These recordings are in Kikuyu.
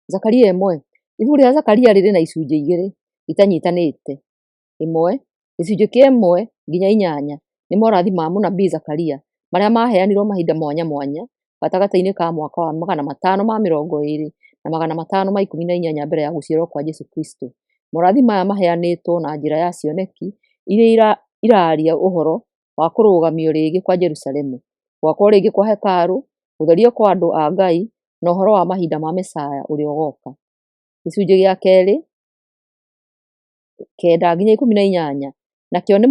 Zakaria 1. Ibuku rĩa Zakaria rĩrĩ na icunjĩ igĩrĩ itanyitanĩte. 1, gĩcunjĩ kĩa 1-8 nĩ morathi ma mũnabii Zakaria marĩa maaheanirwo mahinda mwanya mwanya gatagatĩ-inĩ ka mwaka wa 520 na 518 mbere ya gũciarwo kwa Jesũ Kristo. Morathi maya maheanĩtwo na njĩra ya cioneki iria iraaria ũhoro wa kũrũgamio rĩngĩ kwa Jerusalemu, gwakwo rĩngĩ kwa hekarũ, gũtherio kwa andũ a Ngai, na ũhoro wa mahinda ma Mesaya ũrĩa ũgooka. Gĩcunjĩ gĩa kerĩ 9-18 nakĩo nĩ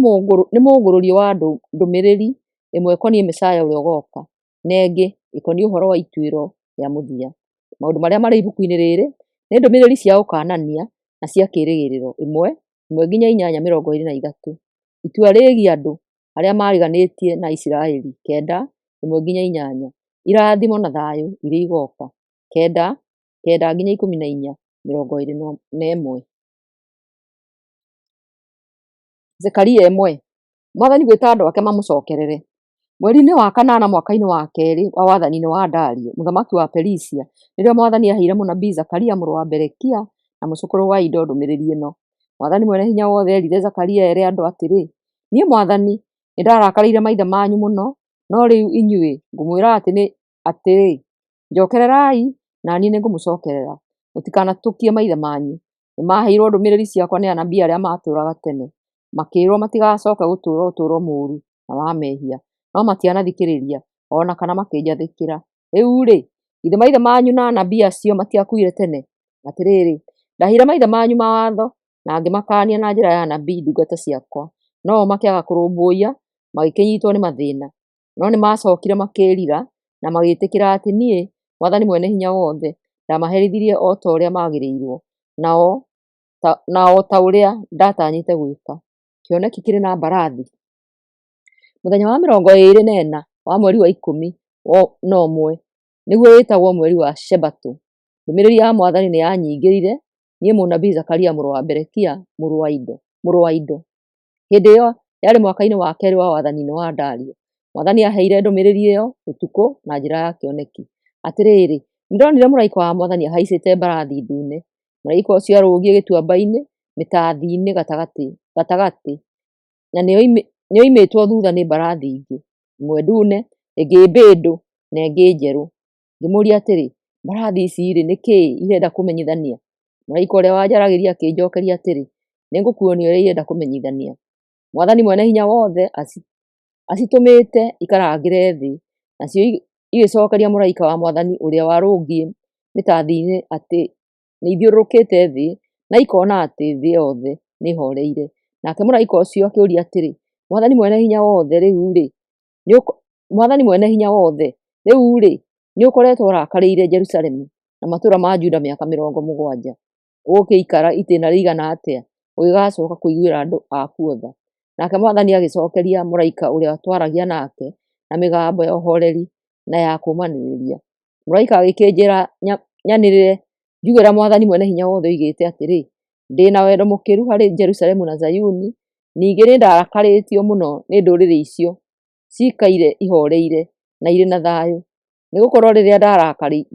mũngũrũrio wa ndũmĩrĩri ĩmwe ĩkoniĩ Mesaya ũrĩa ũgooka, na ĩngĩ ĩkoniĩ ũhoro wa ituĩro rĩa mũthia. Maũndũ marĩa marĩ ibuku-inĩ rĩrĩ nĩ ndũmĩrĩri cia gũkaanania na cia kĩĩrĩgĩrĩro 1, 1-8, 23. Itua rĩgiĩ andũ arĩa maariganĩtie na Isiraeli 9, 1-8. Irathimo na thayũ iria igooka 9, 9-14, 21. Zekaria 1. Mwathani gwĩta andũ ake mamũcookerere. Mweri-inĩ wa kanana mwaka-inĩ wa keerĩ wa wathani wa Dario mũthamaki wa Perisia, nĩrĩo Mwathani aaheire mũnabii Zakaria mũrũ wa Berekia na mũcũkũrũ wa Ido ndũmĩrĩri ĩno. Mwathani Mwene-Hinya-Wothe eerire Zakaria ere andũ atĩrĩ, “Niĩ Mwathani nĩndarakarĩire maithe manyu mũno, no rĩu inyuĩ ngũmwĩra atĩrĩ, njookererai, na niĩ nĩngũmũcookerera. Mũtikanatũkie maithe manyu. Nĩmaheirwo ndũmĩrĩri ciakwa nĩ anabii arĩa maatũũraga tene, makĩĩrwo matigacooke gũtũũra ũtũũro mũũru na wa mehia, no matianathikĩrĩria, o na kana makĩnjathĩkĩra. Rĩu-rĩ, githĩ maithe manyu na anabii acio matiakuire tene? Atĩrĩrĩ, ndaheire maithe manyu mawatho na ngĩmakaania na njĩra ya anabii ndungata ciakwa, no-o makĩaga kũrũmbũiya, magĩkĩnyiitwo nĩ mathĩĩna. No nĩmacookire makĩĩrira na magĩĩtĩkĩra atĩ niĩ, Mwathani Mwene-Hinya-Wothe, ndaamaherithirie o ta ũrĩa maagĩrĩirwo, na o ta ũrĩa ndaatanyĩte gwĩka. Kĩoneki kĩrĩ na mbarathi. Mũthenya wa 24 wa mweri wa 11, nĩguo wĩtagwo mweri wa Shebatũ, ndũmĩrĩri ya Mwathani nĩyanyingĩrire niĩ mũnabii Zakaria mũrũ wa Berekia mũrũ wa Ido. Hĩndĩ ĩyo yarĩ mwaka-inĩ wa keerĩ wa wathani wa Dario. Mwathani aaheire ndũmĩrĩri ĩyo ũtukũ na njĩra ya kĩoneki. Atĩrĩrĩ, nĩndonire mũraika wa Mwathani ahaicĩte mbarathi ndune. Mũraika ũcio arũngiĩ gĩtuamba-inĩ, mĩtathi-inĩ gatagatĩ, na nĩoimĩtwo thuutha nĩ mbarathi ingĩ, ĩmwe ndune, ĩngĩ mbĩndũ, na ĩngĩ njerũ. Ngĩmũũria atĩrĩ, “Mbarathi ici-rĩ, nĩ kĩĩ irenda kũmenyithania?” Mũraika ũrĩa wanjaragĩria akĩnjookeria atĩrĩ, “Nĩngũkuonia ũrĩa irenda kũmenyithania.” Mwathani Mwene-Hinya-Wothe acitũmĩte ikarangĩre thĩ, nacio igĩcookeria mũraika wa Mwathani ũrĩa warũngiĩ mĩtathi-inĩ atĩ nĩithiũrũrũkĩte thĩ na ikoona atĩ thĩ yothe nĩĩhooreire. Nake mũraika ũcio akĩũria atĩrĩ, “Mwathani Mwene-Hinya-Wothe, rĩu-rĩ, nĩũkoretwo ũrakarĩire Jerusalemu na matũũra ma Juda mĩaka 70? Ũgũgĩikara itĩĩna rĩigana atĩa ũgĩgacooka kũiguĩra andũ aku tha?” Nake Mwathani agĩcookeria mũraika ũrĩa twaragia nake na mĩgambo ya ũhooreri na ya kũũmanĩrĩria. Mũraika agĩkĩnjĩĩra nyanĩrĩre njuge ũrĩa Mwathani Mwene-Hinya-Wothe oigĩte atĩrĩ, “Ndĩ na wendo mũkĩru harĩ Jerusalemu na Zayuni, ningĩ nĩndarakarĩtio mũno nĩ ndũrĩrĩ icio ciikaire ihooreire na irĩ na thayũ. Nĩgũkorwo rĩrĩa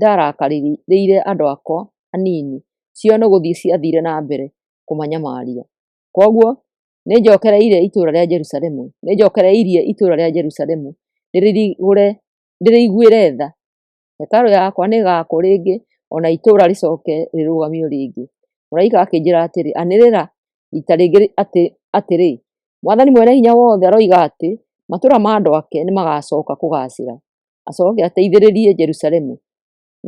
ndarakarĩire andũ akwa anini, cio nĩgũthiĩ ciathiire na mbere kũmanyamaria. Kwoguo nĩnjookereirie itũũra rĩa Jerusalemu, ndĩrĩiguĩre tha. Hekarũ yakwa nĩĩgaakwo rĩngĩ o na itũũra rĩcooke rĩrũgamio rĩngĩ.” Mũraika akĩnjĩĩra atĩrĩ, “Anĩrĩra riita rĩngĩ atĩrĩ, Mwathani Mwene-Hinya-Wothe aroiga atĩ matũũra ma andũ ake nĩmagacooka kũgaacĩra, acooke ateithĩrĩrie Jerusalemu,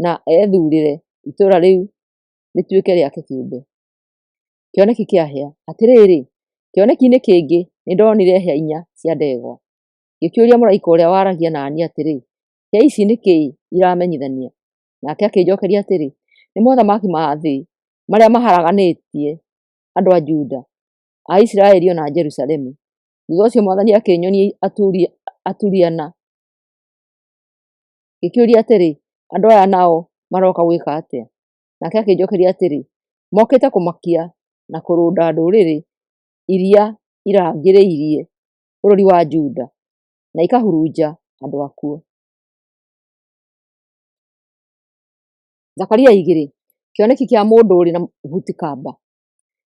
na ethuurĩre itũũra rĩu rĩtuĩke rĩake kĩũmbe.” Kĩoneki kĩa hĩa. Atĩrĩrĩ, kĩoneki-inĩ kĩngĩ nĩndonire hĩa inya cia ndegwa. Ngĩkĩũria mũraika ũrĩa waaragia na niĩ atĩrĩ, “Hĩa ici nĩ kĩĩ iramenyithania?” Nake akĩnjookeria atĩrĩ, “Nĩ mothamaki ma thĩ marĩa maharaganĩtie andũ a Juda, a Isiraeli o na a Jerusalemu.” Thuutha ũcio Mwathani akĩnyonia aturi ana. Ngĩkĩũria atĩrĩ, “Andũ aya nao marooka gwĩka atĩa?” Nake akĩnjookeria atĩrĩ, “Mokĩte kũmakia na kũrũnda ndũrĩrĩ iria irangĩrĩirie bũrũri wa Juda, na ikahurunja andũ akuo.” Zakaria 2. Kĩoneki kĩa mũndũ ũrĩ na buti-kamba.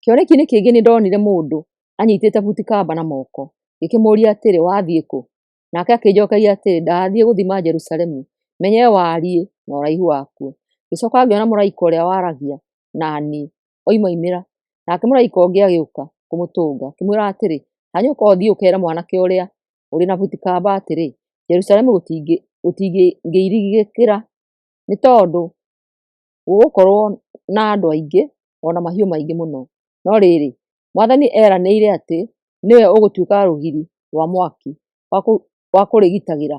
Kĩoneki-inĩ kĩngĩ nĩndonire mũndũ anyitĩte buti-kamba na moko. Ngĩkĩmũũria atĩrĩ, 'Wathiĩ kũ?' Nake akĩnjookeria atĩrĩ, 'Ndathiĩ gũthima Jerusalemu, menye wariĩ na ũraihu wakuo.' Ngĩcooka ngĩona mũraika ũrĩa waaragia na niĩ oimoimĩra, nake mũraika ũngĩ agĩũka kũmũtũnga, akĩmwĩra atĩrĩ, 'Hanyũka ũthiĩ ũkeere mwanake ũrĩa ũrĩ na buti-kamba atĩrĩ, Jerusalemu gũtingĩirigĩkĩra, nĩ tondũ gũgũkorwo na andũ aingĩ o na mahiũ maingĩ mũno. No rĩrĩ, Mwathani eranĩire atĩ nĩwe ũgũtuĩka rũgiri rwa mwaki wa kũrĩgitagĩra,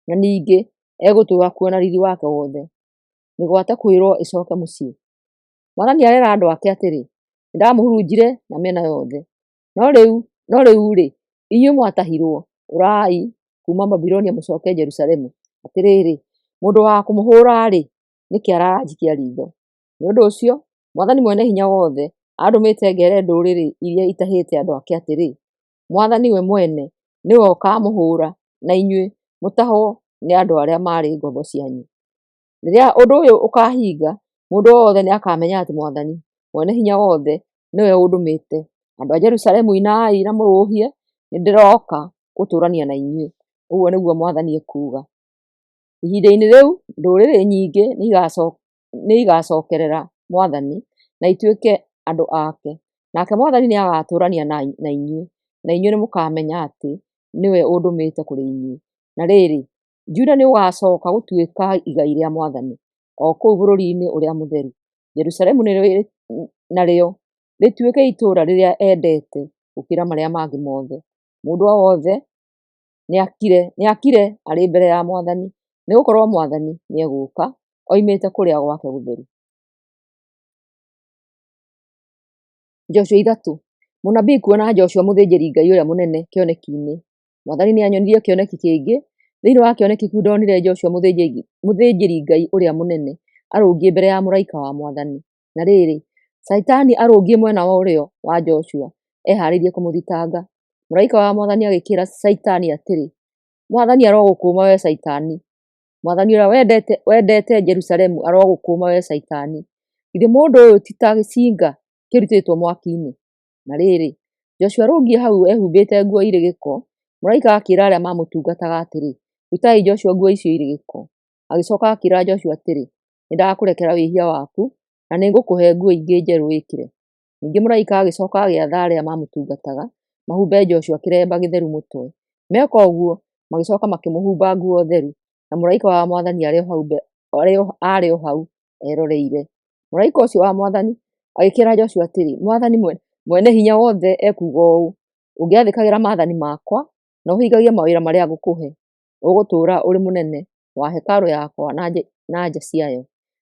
na ningĩ egũtũũra kuo na riiri wake wothe. Mĩgwate kwĩrwo ĩcooke mũciĩ. Mwathani areera andũ ake atĩrĩ, “Nĩndamũhurunjire na mĩena yothe, no rĩu-rĩ, inyuĩ mwatahirwo, ũrai kuuma Babuloni mũcooke Jerusalemu.” Atĩrĩrĩ, mũndũ wa kũmũhũũra-rĩ, nĩkĩ araanjikia riitho? Nĩ ũndũ ũcio Mwathani Mwene-Hinya-Wothe andũmĩte ngeere ndũrĩrĩ iria itahĩte andũ ake atĩrĩ, “Mwathani we mwene nĩwe ũkaamũhũũra, na inyuĩ mũtahwo nĩ andũ arĩa marĩ ngombo cianyu.” Rĩrĩa ũndũ ũyũ ũkaahinga, mũndũ o wothe nĩakamenya atĩ Mwathani Mwene-Hinya-Wothe nĩwe ũndũmĩte. Andũ a Jerusalemu, inai na mũrũũhie, nĩndĩrooka gũtũũrania na inyuĩ, ũguo nĩguo Mwathani ekuuga. Ihinda-inĩ rĩu ndũrĩrĩ nyingĩ nĩigacookerera Mwathani na ituĩke andũ ake, nake Mwathani nĩagatũũrania na inyuĩ, na inyuĩ nĩmũkamenya atĩ nĩwe ũndũmĩte kũrĩ inyuĩ. Na rĩrĩ, Juda nĩũgacooka gũtuĩka igai rĩa Mwathani, o kũu bũrũri-inĩ ũrĩa mũtheru; Jerusalemu narĩo rĩtuĩke itũũra rĩrĩa endete gũkĩra marĩa mangĩ mothe. Mũndũ o wothe nĩakire arĩ mbere ya Mwathani, nĩgũkorwo Mwathani nĩegũũka oimĩte kũrĩa gwake gũtheru. Joshua 3. Mũnabii kuona Joshua mũthĩnjĩri-Ngai ũrĩa mũnene kĩoneki-inĩ. Mwathani nĩanyonirie kĩoneki kĩngĩ. Thĩinĩ wa kĩoneki kĩu ndonire Joshua mũthĩnjĩri-Ngai ũrĩa mũnene arũngiĩ mbere ya mũraika wa Mwathani. Na rĩrĩ, Shaitani arũngiĩ mwena wa ũrĩo wa Joshua ehaarĩirie kũmũthitanga. Mũraika wa Mwathani agĩkĩĩra Shaitani atĩrĩ, “Mwathani arogũkũũma wee Shaitani! Mwathani ũrĩa wendete Jerusalemu arogũkũũma wee Shaitani! Githĩ mũndũ ũyũ ti ta gĩcinga kĩrutĩtwo mwaki-inĩ?” Na rĩrĩ, Joshua arũngiĩ hau ehumbĩte nguo irĩ gĩko. Mũraika akĩĩra arĩa maamũtungataga atĩrĩ, “Rutai Joshua nguo icio irĩ gĩko.” Agĩcooka akĩĩra Joshua atĩrĩ, “Nĩndakũrekera wĩhia waku, na nĩngũkũhe nguo ingĩ njerũ wĩkĩre.” Ningĩ mũraika agĩcooka agĩatha arĩa maamũtungataga mahumbe Joshua kĩremba gĩtheru mũtwe. Meka ũguo, magĩcooka makĩmũhumba nguo theru, na mũraika wa Mwathani aarĩ o hau eroreire. Mũraika ũcio wa Mwathani agĩkĩĩra Joshua atĩrĩ, “Mwathani Mwene-Hinya-Wothe ekuuga ũũ: Ũngĩathĩkagĩra maathani makwa na ũhingagie mawĩra marĩa ngũkũhe, ũgũtũũra ũrĩ mũnene wa hekarũ yakwa na nja ciayo.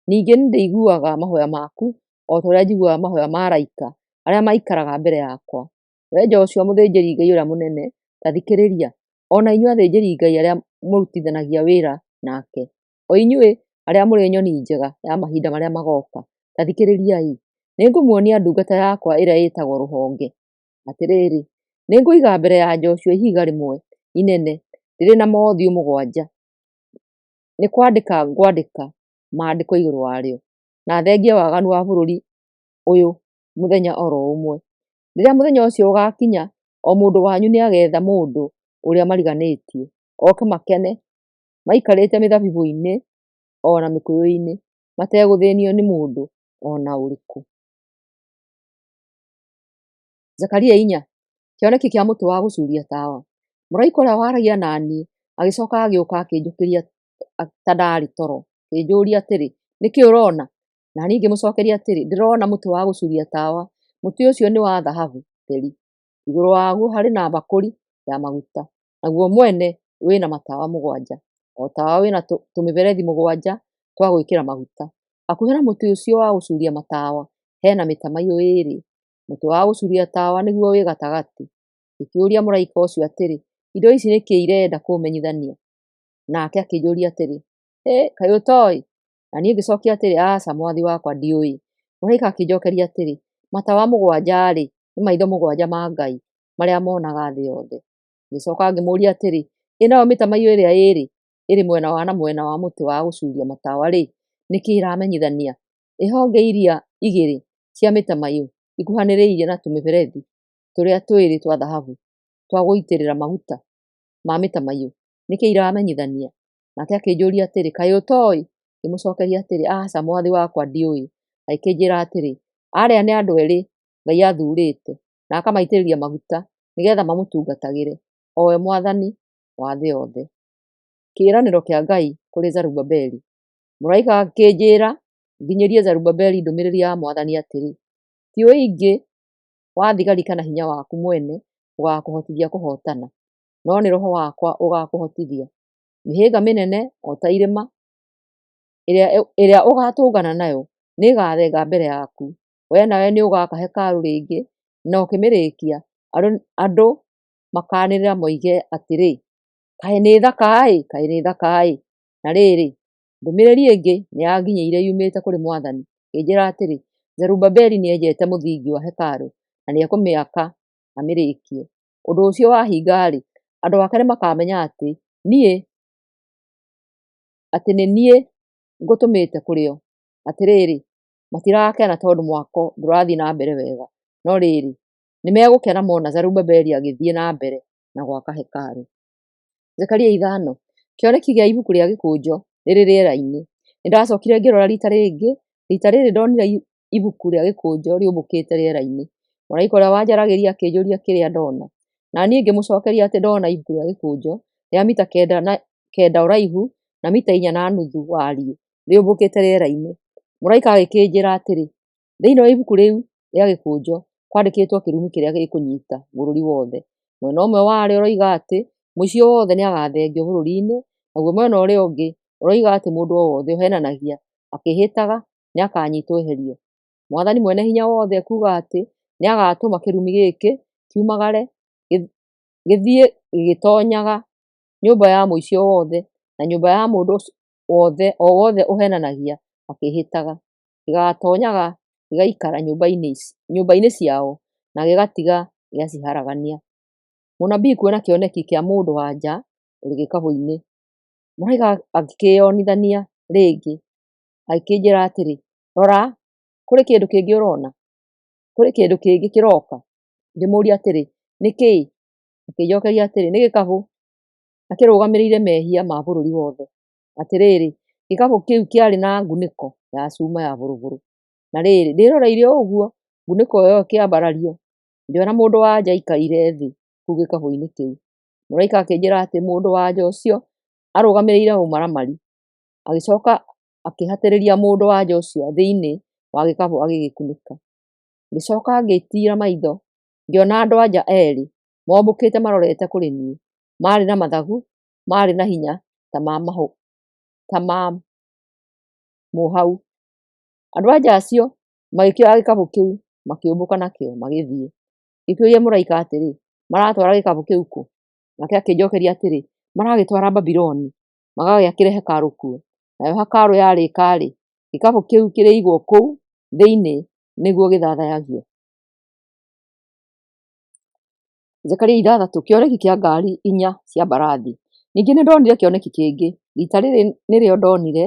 Ningĩ nĩndĩiguaga mahooya maku o ta ũrĩa njiguaga mahooya ma araika arĩa maikaraga mbere yakwa. Wee Joshua mũthĩnjĩri-Ngai ũrĩa mũnene, ta thikĩrĩria, o na inyuĩ athĩnjĩri-Ngai arĩa mũrutithanagia wĩra nake, o inyuĩ arĩa mũrĩ nyoni njega ya mahinda marĩa magooka, ta thikĩrĩriai! Nĩngũmuonia ndungata yakwa ĩrĩa ĩtagwo Rũhonge. Atĩrĩrĩ, nĩngũiga mbere ya Joshua ihiga rĩmwe inene rĩrĩ na mothiũ mũgwanja. Nĩ kwandĩka ngwandĩka maandĩko igũrũ warĩo, na thengie waganu wa bũrũri ũyũ mũthenya o ro ũmwe. Rĩrĩa mũthenya ũcio ũgaakinya, o mũndũ wanyu nĩageetha mũndũ ũrĩa mariganĩtie, oke makene maikarĩte mĩthabibũ-inĩ o na mĩkũyũ-inĩ, mategũthĩĩnio nĩ mũndũ o na ũrĩkũ. Zakaria 4. Kĩoneki kĩa mũtĩ wa gũcuuria tawa. Mũraika ũrĩa waaragia na niĩ agĩcooka agĩũka akĩnjũkĩria ta ndaarĩ toro, akĩnjũũria atĩrĩ, “Nĩ kĩĩ ũroona?” Na niĩ ngĩmũcookeria atĩrĩ, “Ndĩrona mũtĩ wa gũcuuria tawa. Mũtĩ ũcio nĩ wa thahabu theri, igũrũ waguo harĩ na mbakũri ya maguta, naguo mwene wĩ na matawa mũgwanja, o tawa wĩ na tũmĩberethi mũgwanja twa gwĩkĩra maguta. Hakuhĩ na mũtĩ ũcio wa gũcuuria matawa he na mĩtamaiyũ ĩĩrĩ, mũtĩ wa gũcuuria tawa nĩguo wĩ gatagatĩ.” Ngĩkĩũria mũraika ũcio atĩrĩ, “Indo ici nĩ kĩĩ irenda kũũmenyithania?” Nake akĩnjũũria atĩrĩ, “Hĩ, kaĩ ũtooĩ?” Na niĩ ngĩcookia atĩrĩ, “Aca, mwathi wakwa, ndiũĩ.” Mũraika akĩnjookeria atĩrĩ, “Matawa mũgwanja-rĩ, nĩ maitho mũgwanja ma Ngai marĩa monaga thĩ yothe.” Ngĩcooka ngĩmũũria atĩrĩ, “Ĩ nayo mĩtamaiyũ ĩrĩa ĩĩrĩ ĩrĩ mwena wa na mwena wa mũtĩ wa gũcuuria matawa-rĩ, nĩ kĩĩ ĩramenyithania?” Ĩ honge iria igĩrĩ cia mĩtamaiyũ ikuhanĩrĩirie na tũmĩberethi tũrĩa twĩrĩ twa thahabu twa gũitĩrĩria maguta ma mĩtamaiyũ, nĩ kĩĩ iramenyithania?" Nake akĩnjũũria atĩrĩ, "Kaĩ ũtooĩ?" Ngĩmũcookeria atĩrĩ, "Aca, mwathi wakwa, ndiũĩ." Agĩkĩnjĩĩra atĩrĩ, "Arĩa nĩ andũ eerĩ Ngai athuurĩte na akamaitĩrĩria maguta nĩgeetha mamũtungatagĩre, o we Mwathani wa thĩ yothe." Kĩĩranĩro kĩa Ngai kũrĩ Zerubabeli. Mũraika akĩnjĩĩra nginyĩrie Zerubabeli ndũmĩrĩri ya Mwathani atĩrĩ, "Ti ũingĩ wa thigari kana hinya waku mwene ũgaakũhotithia kũhootana, no nĩ Roho wakwa ũgaakũhotithia. Mĩhĩnga mĩnene o ta irĩma ĩrĩa ũgaatũngana nayo nĩĩgathenga mbere yaku. Wee nawe nĩũgaaka hekarũ rĩngĩ, na ũkĩmĩrĩkia, andũ makaanĩrĩra moige atĩrĩ, 'Kaĩ nĩ thaka-ĩ! Kaĩ nĩ thaka-ĩ!' Na rĩrĩ, ndũmĩrĩri ĩngĩ nĩyanginyĩire yumĩte kũrĩ Mwathani, ĩkĩnjĩĩra atĩrĩ, 'Zerubabeli nĩenjete mũthingi wa hekarũ na nĩekũmĩaka amĩrĩkie. Ũndũ ũcio wahinga-rĩ, andũ ake nĩmakamenya atĩ nĩ niĩ ngũtũmĩte kũrĩ o. Atĩrĩrĩ, matirakena tondũ mwako ndũrathiĩ na mbere wega, no rĩrĩ, nĩmegũkena mona Zerubabeli agĩthiĩ na mbere na gwaka hekarũ." Zekaria 5. Kĩoneki gĩa ibuku rĩa gĩkũnjo rĩrĩ rĩera-inĩ. Nĩndacookire ngĩrora riita rĩngĩ, riita rĩrĩ ndonire ibuku rĩa gĩkũnjo rĩũmbũkĩte rĩera-inĩ. Mũraika ũrĩa wanjaragĩria akĩnjũũria kĩrĩa ndona. Na niĩ ngĩmũcookeria atĩ ndona ibuku rĩa gĩkũnjo rĩa mita kenda ũraihu na mita 4.5 wariĩ rĩũmbũkĩte rĩera-inĩ. Mũraika agĩkĩnjĩĩra atĩrĩ, "Thĩinĩ wa ibuku rĩu rĩa gĩkũnjo kwandĩkĩtwo kĩrumi kĩrĩa gĩkũnyiita bũrũri wothe. Mwena ũmwe warĩo ũroiga atĩ mũici o wothe nĩagathengio bũrũri-inĩ, naguo mwena ũrĩa ũngĩ ũroiga atĩ mũndũ o wothe ũheenanagia akĩĩhĩtaga nĩakanyiitwo eherio. Mwathani Mwene-Hinya-Wothe ekuuga atĩ nĩagatũma kĩrumi gĩkĩ kiumagare gĩthiĩ gĩgĩtoonyaga nyũmba ya mũici o wothe, na nyũmba ya mũndũ o wothe ũheenanagia akĩĩhĩtaga. Gĩgaatoonyaga gĩgaikara nyũmba-inĩ ciao, na gĩgatiga gĩaciharagania." Mũnabii kuona kĩoneki kĩa mũndũ-wa-nja ũrĩ gĩkabũ-inĩ. Mũraika akĩĩonithania rĩngĩ, agĩkĩnjĩĩra atĩrĩ, "Rora, kũrĩ kĩndũ kĩngĩ ũroona? Kũrĩ kĩndũ kĩngĩ kĩroka?" Ngĩmũũria atĩrĩ, "Nĩ kĩĩ?" Akĩnjookeria atĩrĩ, "Nĩ gĩkabũ, na kĩrũgamĩrĩire mehia ma bũrũri wothe." Atĩrĩrĩ, gĩkabũ kĩu kĩarĩ na ngunĩko ya cuma ya bururu. Na rĩrĩ, ndĩĩroreire o ũguo, ngunĩko ĩyo ĩkĩambarario, ngĩona mũndũ-wa-nja aikarĩire thĩ kũu gĩkabũ-inĩ kĩu. Mũraika akĩnjĩĩra atĩ mũndũ-wa-nja ũcio arũgamĩrĩire ũmaramari. Agĩcooka akĩhatĩrĩria mũndũ-wa-nja ũcio thĩinĩ wa gĩkabũ agĩgĩkunĩka. Ngĩcooka ngĩtiira maitho, ngĩona andũ-a-nja eerĩ mombũkĩte marorete kũrĩ niĩ. Maarĩ na mathagu maarĩ na hinya ta ma mũhau. Andũ-a-nja acio magĩkĩoya gĩkabũ kĩu, makĩũmbũka nakĩo, magĩthiĩ. Ngĩkĩũria mũraika atĩrĩ, "Maratwara gĩkabũ kĩu kũ?" Nake akĩnjookeria atĩrĩ, "Maragĩtwara Babuloni, magagĩakĩre hekarũ kuo. Nayo hekarũ yarĩka-rĩ, gĩkabũ kĩu kĩrĩigwo kũu thĩinĩ nĩguo gĩthathayagio." Zekaria 6. Kĩoneki kĩa ngaari inya cia mbarathi. Ningĩ nĩndonire kĩoneki kĩngĩ. Riita rĩrĩ nĩrĩo ndonire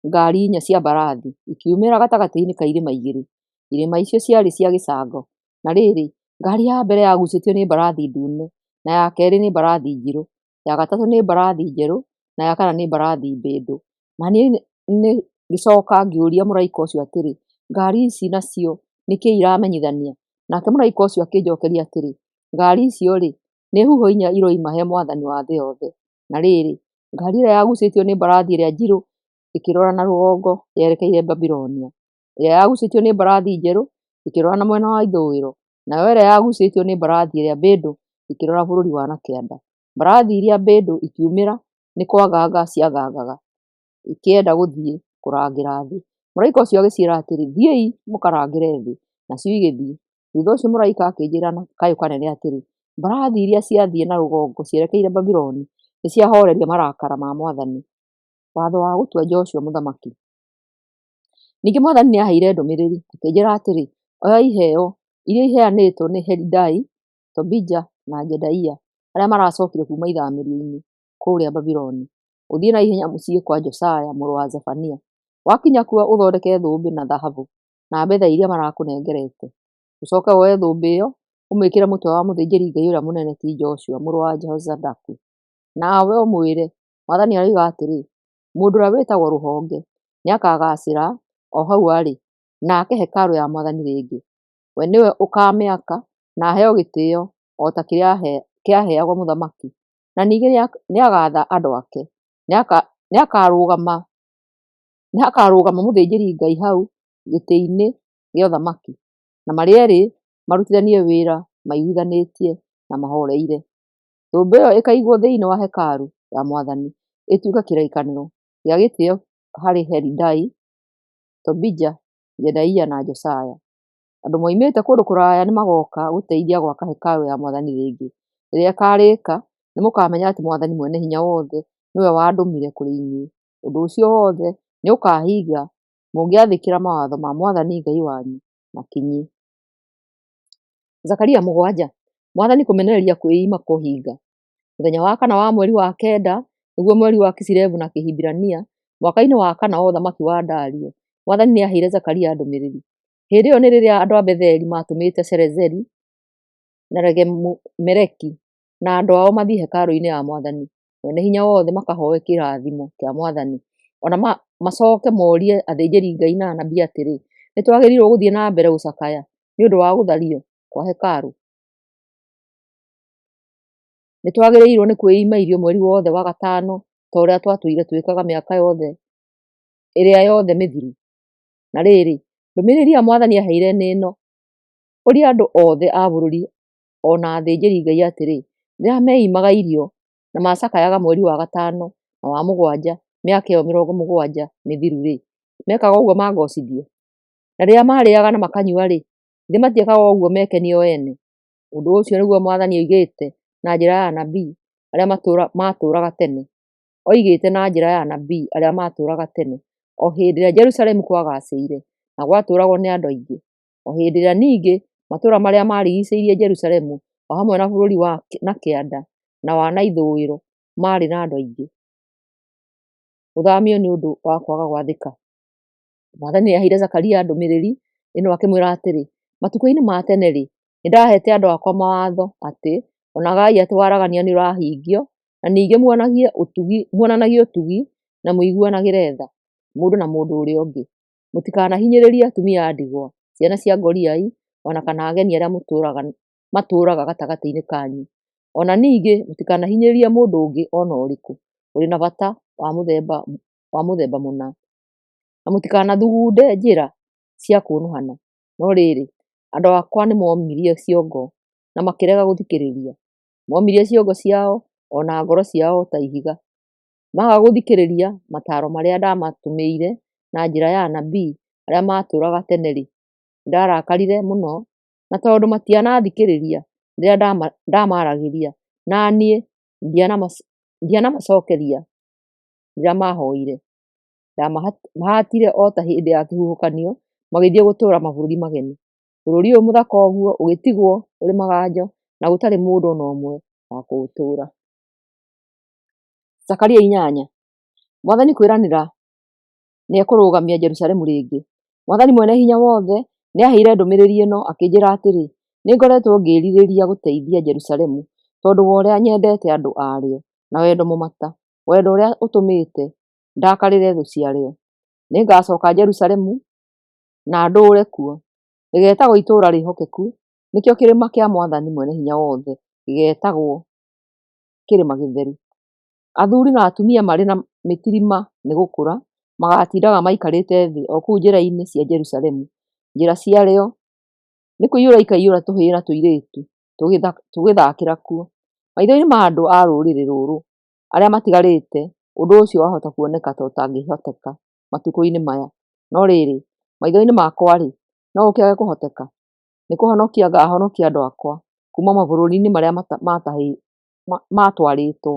ngaari inya cia mbarathi ikiumĩra gatagatĩ ka irĩma igĩrĩ. Irĩma icio ciarĩ cia gĩcango. Na rĩrĩ, ngaari ya mbere yaguucĩtio nĩ mbarathi ndune, na ya keerĩ nĩ mbarathi njirũ, ya gatatũ nĩ mbarathi njerũ, na ya kana nĩ mbarathi mbĩndũ. Na niĩ ngĩcooka ngĩũria mũraika ũcio atĩrĩ, "Ngaari ici nacio nĩ kĩĩ iramenyithania?" Nake mũraika ũcio akĩnjookeria atĩrĩ, "Ngaari icio-rĩ, nĩ huho inya iroima he Mwathani wa thĩ yothe." Na rĩrĩ, ngaari ĩrĩa yaguucĩtio nĩ mbarathi ĩrĩa njirũ ĩkĩrora na rũgongo yerekeire Babuloni, ĩrĩa yaguucĩtio nĩ mbarathi njerũ ĩkĩrora na mwena wa ithũĩro, nayo ĩrĩa yaguucĩtio nĩ mbarathi ĩrĩa mbĩndũ ĩkĩrora bũrũri wa na kĩanda. Mbarathi iria mbĩndũ ikiumĩra nĩ kwanganga ciangangaga, ikĩenda gũthiĩ kũrangĩra thĩ. Mũraika ũcio agĩciĩra atĩrĩ, "Thiĩi mũkarangĩre thĩ." Nacio igĩthiĩ. Thuutha ũcio mũraika akĩnjĩĩra na kayũ kanene atĩrĩ, "Mbarathi iria ciathiĩ na rũgongo cierekeire Babuloni nĩciahooreria marakara ma Mwathani." Watho wa gũtua Joshua mũthamaki. Ningĩ Mwathani nĩaheire ndũmĩrĩri, akĩnjĩĩra atĩrĩ, "Oya iheo iria iheanĩtwo nĩ Helidai, Tobija na Jedaia arĩa maracookire kuuma ithaamĩrio-inĩ kũrĩa Babuloni, ũthiĩ na ihenya mũciĩ kwa Josia mũrũ wa Zefania. Wakinya kuo ũthondeke thũmbĩ na thahabu na betha iria marakũnengerete. Ũcoke woe thũmbĩ ĩyo ũmĩĩkĩre mũtwe wa mũthĩnjĩri-Ngai ũrĩa mũnene ti Joshua mũrũ wa Jehozadaku. Nawe ũmwĩre, 'Mwathani aroiga atĩrĩ: Mũndũ ũrĩa wĩtagwo Rũhonge nĩakagaacĩra o hau arĩ, na ake hekarũ ya Mwathani rĩngĩ. We nĩwe ũkaamĩaka na aheo gĩtĩĩo o ta kĩrĩa kĩaheagwo mũthamaki, na ningĩ nĩagaatha andũ ake. Nĩhakarũgama mũthĩnjĩri-Ngai hau gĩtĩ-inĩ gĩa ũthamaki, na marĩ eerĩ marutithanie wĩra maiguithanĩtie na mahooreire. Thũmbĩ ĩyo ĩkaigwo thĩinĩ wa hekarũ ya Mwathani ĩtuĩke kĩrĩkanĩro gĩa gĩtĩĩo harĩ Helidai, Tobija, Jedaia na Josia. Andũ moimĩte kũndũ kũraya nĩmagooka gũteithia gwaka hekarũ ya Mwathani rĩngĩ. Rĩrĩa ĩkaarĩka, nĩmũkamenya atĩ Mwathani Mwene-Hinya-Wothe nĩwe wandũmire kũrĩ inyuĩ. Ũndũ ũcio wothe nĩũkahinga mũngĩathĩkĩra mawatho ma Mwathani Ngai wanyu na kinyi. Zakaria 7. Mwathani kũmenereria kwĩima kũhinga. Mũthenya wa kana wa mweri wa kenda, nĩguo mweri wa Kisilevu na Kĩhibirania, mwaka-inĩ wa kana wa ũthamaki wa Dario, Mwathani nĩaheire Zakaria ndũmĩrĩri. Hĩndĩ ĩyo nĩ rĩrĩa andũ a Betheli maatũmĩte Sharezeri na Regemu-Meleki na andũ ao mathiĩ hekarũ-inĩ ya Mwathani Mwene-Hinya-Wothe makahooe kĩrathimo kĩa Mwathani, o na macooke morie athĩnjĩri-Ngai na anabii atĩrĩ, “Nĩtwagĩrĩirwo gũthiĩ na mbere gũcakaya nĩ ũndũ wa gũthario kwa hekarũ? Nĩtwagĩrĩirwo nĩ kwĩima irio mweri wothe wa gatano ta ũrĩa twatũire twĩkaga mĩaka ĩrĩa yothe mĩthiru?” Na rĩrĩ, ndũmĩrĩri ĩrĩa Mwathani aaheire nĩ ĩno: Ũria andũ othe a bũrũri o na athĩnjĩri-Ngai atĩrĩ, rĩrĩa meimaga irio na macakayaga mweri wa gatano na wa mũgwanja mĩaka ĩyo 70 mĩthiru-rĩ, mekaga ũguo mangoocithie? Na rĩrĩa maarĩĩaga na makanyua-rĩ, githĩ matiekaga ũguo mekenie o ene? Ũndũ ũcio nĩguo Mwathani oigĩte na njĩra ya anabii arĩa maatũũraga tene, oigĩte na njĩra ya anabii arĩa maatũũraga tene, o hĩndĩ ĩrĩa Jerusalemu kwagaacĩire na gwatũũragwo nĩ andũ aingĩ, o hĩndĩ ĩrĩa ningĩ matũũra marĩa maarigiicĩirie Jerusalemu, o hamwe na bũrũri wa na kĩanda na wa na ithũĩro, maarĩ na andũ aingĩ. Gũthaamio nĩ ũndũ wa kwaga gwathĩka. Mwathani nĩaheire Zakaria ndũmĩrĩri ĩno akĩmwĩra atĩrĩ, Matukũ-inĩ ma tene-rĩ, nĩndaheete andũ akwa mawatho atĩ, onagai atĩ waragania nĩũrahingio, na ningĩ muonanagie ũtugi na mũiguanagĩre tha, mũndũ na mũndũ ũrĩa ũngĩ. Mũtikanahinyĩrĩrie atumia a ndigwa, ciana cia ngoriai, o na kana ageni arĩa matũũraga gatagatĩ-inĩ kanyu. O na ningĩ mũtikanahinyĩrĩrie mũndũ ũngĩ o na ũrĩkũ ũrĩ na bata wa mũthemba mũna, na mũtikanathugunde njĩra cia kũũnũhana. No rĩrĩ, andũ akwa nĩmomirie ciongo na makĩrega gũthikĩrĩria. Momirie ciongo ciao o na ngoro ciao ta ihiga, maaga gũthikĩrĩria mataaro marĩa ndaamatũmĩire na njĩra ya anabii arĩa maatũũraga tene-rĩ, nĩndarakarire mũno, na tondũ matianathikĩrĩria rĩrĩa ndamaaragĩria, na niĩ ndianamacookeria rĩrĩa maahooire. Ndamahaatire o ta hĩndĩ ya kĩhuhũkanio, magĩthiĩ gũtũũra mabũrũri mageni. Bũrũri ũyũ mũthaka ũguo ũgĩtigwo ũrĩ maganjo, na gũtarĩ mũndũ o na ũmwe wa kũũtũũra. Zakaria 8. Mwathani kwĩranĩra nĩekũrũgamia Jerusalemu rĩngĩ. Mwathani Mwene-Hinya-Wothe nĩaheire ndũmĩrĩri ĩno, akĩnjĩĩra atĩrĩ, Nĩngoretwo ngĩĩrirĩria gũteithia Jerusalemu tondũ wa ũrĩa nyendete andũ aarĩo na wendo mũmata, wendo ũrĩa ũtũmĩte ndakarĩre thũ ciarĩo. Nĩngacooka Jerusalemu na ndũũre kuo. Rĩgeetagwo Itũũra Rĩĩhokeku, nĩkĩo kĩrĩma kĩa Mwathani Mwene-Hinya-Wothe gĩgeetagwo Kĩrĩma Gĩtheru. Athuuri na atumia marĩ na mĩtirima nĩ gũkũra, magaatindaga maikarĩte thĩ o kũu njĩra-inĩ cia Jerusalemu. Njĩra ciarĩo nĩkũiyũra ikaiyũra tũhĩĩ na tũirĩtu tũgĩthaakĩra kuo. Maitho-inĩ ma andũ a rũrĩrĩ rũrũ arĩa matigarĩte, ũndũ ũcio wahota kuoneka ta ũtangĩhoteka matukũ-inĩ maya, no rĩrĩ, maitho-inĩ makwa-rĩ, no ũkĩage kũhoteka? Nĩ kũhonokia ngaahonokia andũ akwa kuuma mabũrũri-inĩ marĩa maatwarĩtwo,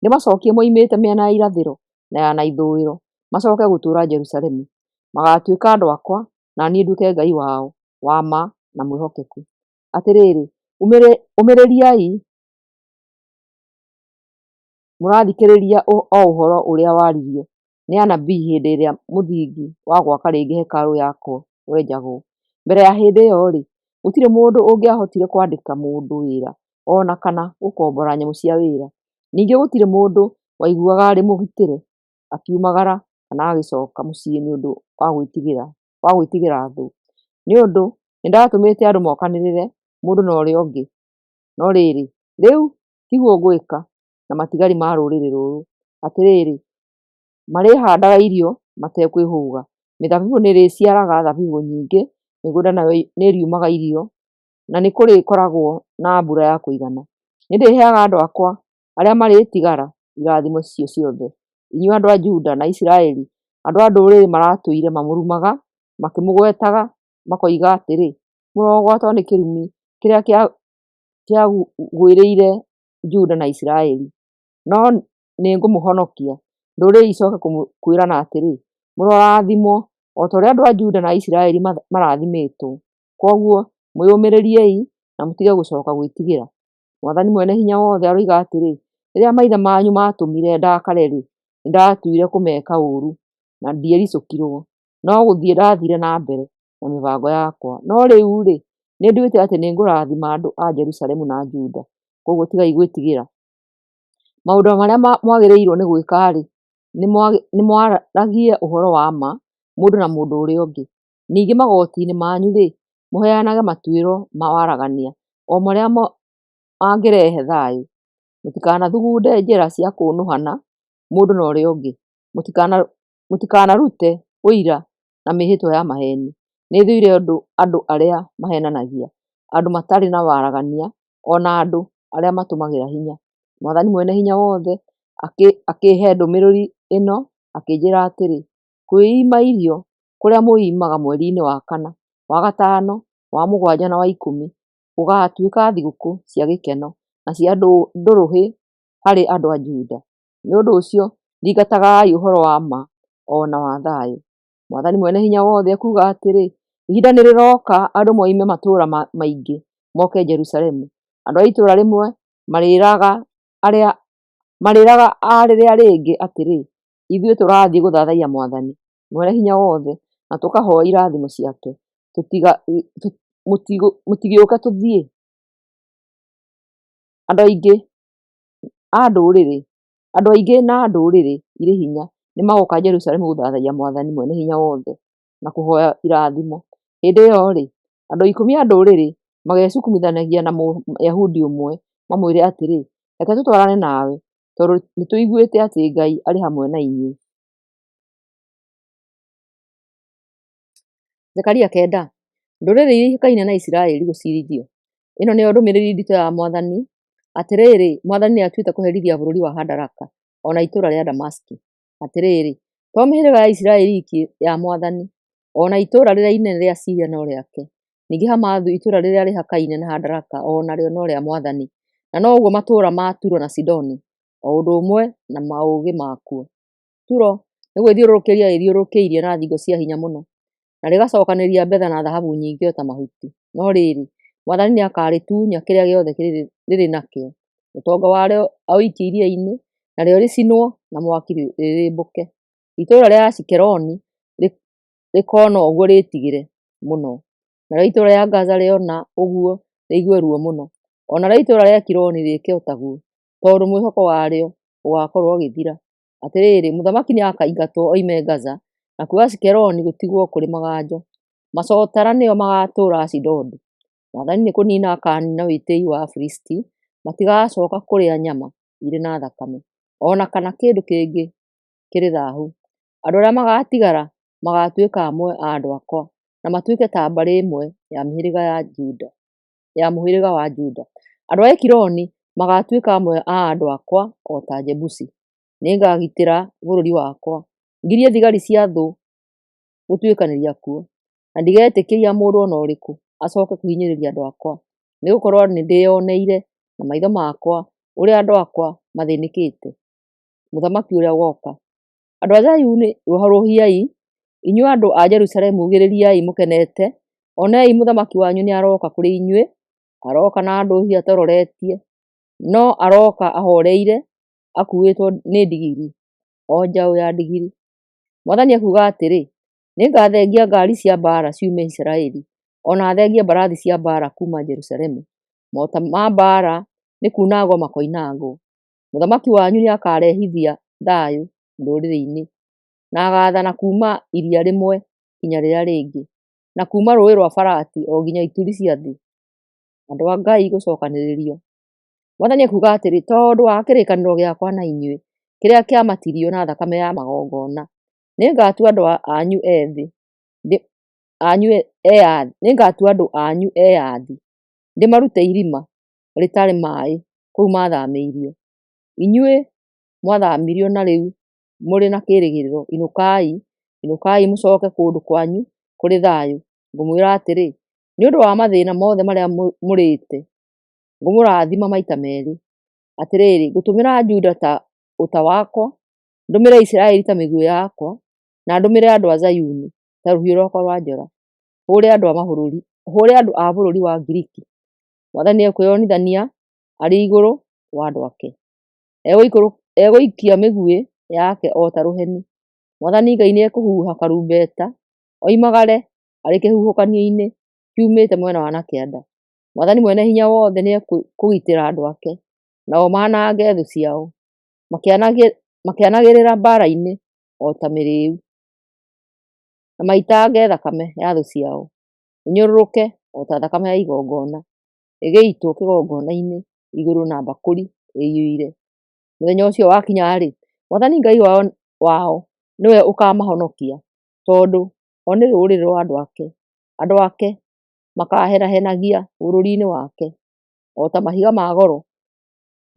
ndĩmacookie moimĩte mĩena ya irathĩro na ya na ithũĩro, macooke gũtũũra Jerusalemu. Magaatuĩka andũ akwa, na niĩ nduĩke Ngai wao wa ma na mwĩhokeku. Atĩrĩrĩ, ũmĩrĩriai mũrathikĩrĩria o ũhoro ũrĩa waririo. nĩ anabii hĩndĩ ĩrĩa mũthingi wa gwaka rĩngĩ hekarũ yakwo wenjagwo. Mbere ya hĩndĩ ĩyo-rĩ, gũtirĩ mũndũ ũngĩahotire kwandĩka mũndũ wĩra o na kana gũkombora nyamũ cia wĩra. Ningĩ gũtirĩ mũndũ waiguaga arĩ mũgitĩre akiumagara kana agĩcoka mũciĩ nĩ ũndũ wa gwĩtigĩra thũ, nĩ ũndũ nĩndatũmĩte andũ mokanĩrĩre mũndũ na ũrĩa ũngĩ. No rĩrĩ, rĩu tiguo ngwĩka na matigari ma rũrĩrĩ rũrũ. Atĩrĩrĩ, marĩhandaga irio matekwĩhũga, mĩthabibũ nĩrĩciaraga thabibũ nyingĩ, mĩgũnda nayo nĩĩriumaga irio, na nĩkũrĩkoragwo na mbura ya kũigana. Nĩndĩrĩheaga andũ akwa arĩa marĩtigara irathimo icio ciothe. Inyuĩ andũ a Juda na Isiraeli, andũ a ndũrĩrĩ maratũire mamũrumaga, makĩmũgwetaga, makoiga atĩrĩ, 'Mũrogwatwo nĩ kĩrumi kĩrĩa kĩagwĩrĩire Juda na Isiraeli.' No nĩngũmũhonokia, ndũrĩrĩ icooke kwĩrana atĩrĩ, 'Mũrorathimwo, o ta ũrĩa andũ a Juda na Isiraeli marathimĩtwo.' Kwoguo mwĩyũmĩrĩriei na mũtige gũcooka gwĩtigĩra. Mwathani Mwene-Hinya-Wothe aroiga atĩrĩ, rĩrĩa maithe manyu maatũmire ndakare-rĩ, nĩndatuire kũmeka ũũru na ndiericũkirwo, no gũthiĩ ndathiire na mbere na mĩbango yakwa. No rĩu-rĩ, nĩnduĩte atĩ nĩngũrathima andũ a Jerusalemu na Juda. Kwoguo tigai gwĩtigĩra. Maũndũ marĩa mwagĩrĩirwo nĩ gwĩka-rĩ, nĩ mwaragie ũhoro wa ma mũndũ na mũndũ ũrĩa ũngĩ. Ningĩ magooti-inĩ manyu-rĩ, mũheanage matuĩro ma waragania, o marĩa mangĩrehe thayũ. Mũtikanathugunde njĩra cia kũũnũhana mũndũ na ũrĩa ũngĩ. Mũtikanarute ũira na mĩĩhĩtwa ya maheeni. Nĩthũire andũ arĩa maheenanagia, andũ matarĩ na waragania, o na andũ arĩa matũmagĩra hinya. Mwathani Mwene-Hinya-Wothe akĩĩhe ndũmĩrĩri ĩno, akĩnjĩĩra atĩrĩ, “Kwĩima irio kũrĩa mwĩimaga mweri-inĩ wa kana, wa gatano, wa mũgwanja na wa ikũmi gũgaatuĩka thigũkũ cia gĩkeno na cia ndũrũhĩ harĩ andũ a Juda. Nĩ ũndũ ũcio thingatagai ũhoro wa ma o na wa thayũ.” Mwathani Mwene-Hinya-Wothe ekuuga atĩrĩ, ihinda nĩrĩroka andũ moime matũũra maingĩ moke Jerusalemu. Andũ a itũũra rĩmwe marĩĩraga a rĩrĩa rĩngĩ atĩrĩ, 'Ithuĩ tũrathiĩ gũthathaiya Mwathani Mwene-Hinya-Wothe na tũkahooe irathimo ciake. Mũtigĩũke tũthiĩ?” Andũ aingĩ na ndũrĩrĩ irĩ hinya nĩmagoka Jerusalemu gũthathaiya Mwathani Mwene-Hinya-Wothe na kũhooya irathimo. Hĩndĩ ĩyo-rĩ, andũ ikũmi a ndũrĩrĩ mageecukumithanagia na Mũyahudi ũmwe, mamwĩre atĩrĩ, “Reke tũtwarane nawe, tondũ nĩtũiguĩte atĩ Ngai arĩ hamwe na inyuĩ.” Zekaria 9. Ndũrĩrĩ iria ihakaine na Isiraeli gũciirithio. Ĩno nĩyo ndũmĩrĩri nditũ ya Mwathani. Atĩrĩrĩ, Mwathani nĩatuĩte kũherithia bũrũri wa Hadaraka, o na itũũra rĩa Damasiki. Atĩrĩrĩ, to mĩhĩrĩga ya Isiraeli iiki ya Mwathani, o na itũũra rĩrĩa inene rĩa Siria no rĩake. Ningĩ Hamathu itũũra rĩrĩa rĩhakaine na Hadaraka o narĩo no rĩa Mwathani, na noguo matũũra ma Turo na Sidoni, o ũndũ ũmwe na maũgĩ makuo. Turo nĩ gwĩthiũrũrũkĩria ĩĩthiũrũrũkĩirie na thingo cia hinya mũno, na rĩgacookanĩrĩria betha na thahabu nyingĩ o ta mahuti. No rĩrĩ, Mwathani nĩakarĩtunya kĩrĩa gĩothe rĩrĩ nakĩo, ũtonga warĩo aũikie iria-inĩ, narĩo rĩcinwo na mwaki rĩrĩmbũke. Itũũra rĩa Ashikeloni rĩkoona ũguo rĩĩtigĩre mũno, narĩo itũũra rĩa Gaza rĩona ũguo rĩigue ruo mũno, o narĩo itũũra rĩa Ekironi rĩĩke o taguo, tondũ mwĩhoko warĩo ũgaakorwo ũgĩthira. Atĩrĩrĩ, mũthamaki nĩakaingatwo oime Gaza, nakuo Ashikeloni gũtigwo kũrĩ maganjo. Macotara nĩo magaatũũra Ashidodi. Mwathani nĩkũniina akaaniina wĩtĩĩi wa Afilisti, matigacooka kũrĩa nyama irĩ na thakame, o na kana kĩndũ kĩngĩ kĩrĩ thaahu. Andũ arĩa magaatigara magaatuĩka amwe a andũ akwa, na matuĩke ta mbarĩ ĩmwe ya mũhĩrĩga wa Juda. Andũ a Ekironi magaatuĩka amwe a andũ akwa o ta Ajebusi. Nĩngagitĩra bũrũri wakwa, ngirie thigari cia thũ gũtuĩkanĩria kuo, na ndigetĩkĩria mũndũ o na ũrĩkũ acooke kũhinyĩrĩria andũ akwa, nĩgũkorwo nĩndĩĩoneire na maitho makwa ũrĩa andũ akwa mathĩnĩkĩte. Mũthamaki ũrĩa ũgooka. Andũ a Zayuni rũhũrũhiai, inyuĩ andũ a Jerusalemu ugĩrĩriai mũkenete. Onei mũthamaki wanyu nĩarooka kũrĩ inyuĩ, arooka na ndũhiũ atororetie, no arooka ahooreire, akuuĩtwo nĩ ndigiri, o njaũ ya ndigiri. Mwathani ekuuga atĩrĩ, Nĩngathengia ngaari cia mbaara ciume Isiraeli, o na thengie mbarathi cia mbaara kuuma Jerusalemu. Mota ma mbaara nĩkuunangwo makoinangwo. Mũthamaki wanyu nĩakarehithia thayũ ndũrĩrĩ-inĩ, na agaathana kuuma iria rĩmwe nginya rĩrĩa rĩngĩ, na kuuma Rũũĩ rwa Farati o nginya ituri cia thĩ. Andũ a Ngai gũcokanĩrĩrio. Mwathani ekuuga atĩrĩ, tondũ wa kĩrĩkanĩro gĩakwa na inyuĩ, kĩrĩa kĩamatirio na thakame ya magongona, nĩngatua andũ anyu ethĩ, nĩngatua andũ anyu eyathi, ndĩmarute irima rĩtarĩ maaĩ kũu maathamĩirio. Inyuĩ mwathaamirio na rĩu mũrĩ na kĩĩrĩgĩrĩro, inũkai, inũkai mũcooke kũndũ kwanyu kũrĩ thayũ. Ngũmwĩra atĩrĩ, nĩ ũndũ wa mathĩĩna mothe marĩa mũrĩte, ngũmũrathima maita meerĩ. Atĩrĩrĩ, ngũtũmĩra Juda ta ũta wakwa, ndũmĩre Isiraeli ta mĩguĩ yakwa, na ndũmĩre andũ a Zayuni ta rũhiũ rwakwa rwa njora, hũũre andũ a bũrũri wa Ngiriki. Mwathani nĩekwĩonithania arĩ igũrũ wa andũ ake, egũikia mĩguĩ yake o ta rũheni. Mwathani Ngai nĩekũhuha karumbeta, oimagare arĩ kĩhuhũkanio-inĩ kiumĩte mwena wa na kĩanda. Mwathani Mwene-Hinya-Wothe nĩekũgitĩra andũ ake, nao manange thũ ciao, makĩanagĩrĩra mbaara-inĩ o ta mĩrĩĩu, na maitange thakame ya thũ ciao, ĩnyũrũrũke o ta thakame ya igongona, ĩgĩitwo kĩgongona-inĩ igũrũ na mbakũri ĩiyũire. Mũthenya ũcio wakinya-rĩ, Mwathani Ngai wao nĩwe ũkaamahonokia, tondũ o nĩ rũrĩrĩ rwa andũ ake. Andũ ake makaahenahenagia bũrũri-inĩ wake, o ta mahiga ma goro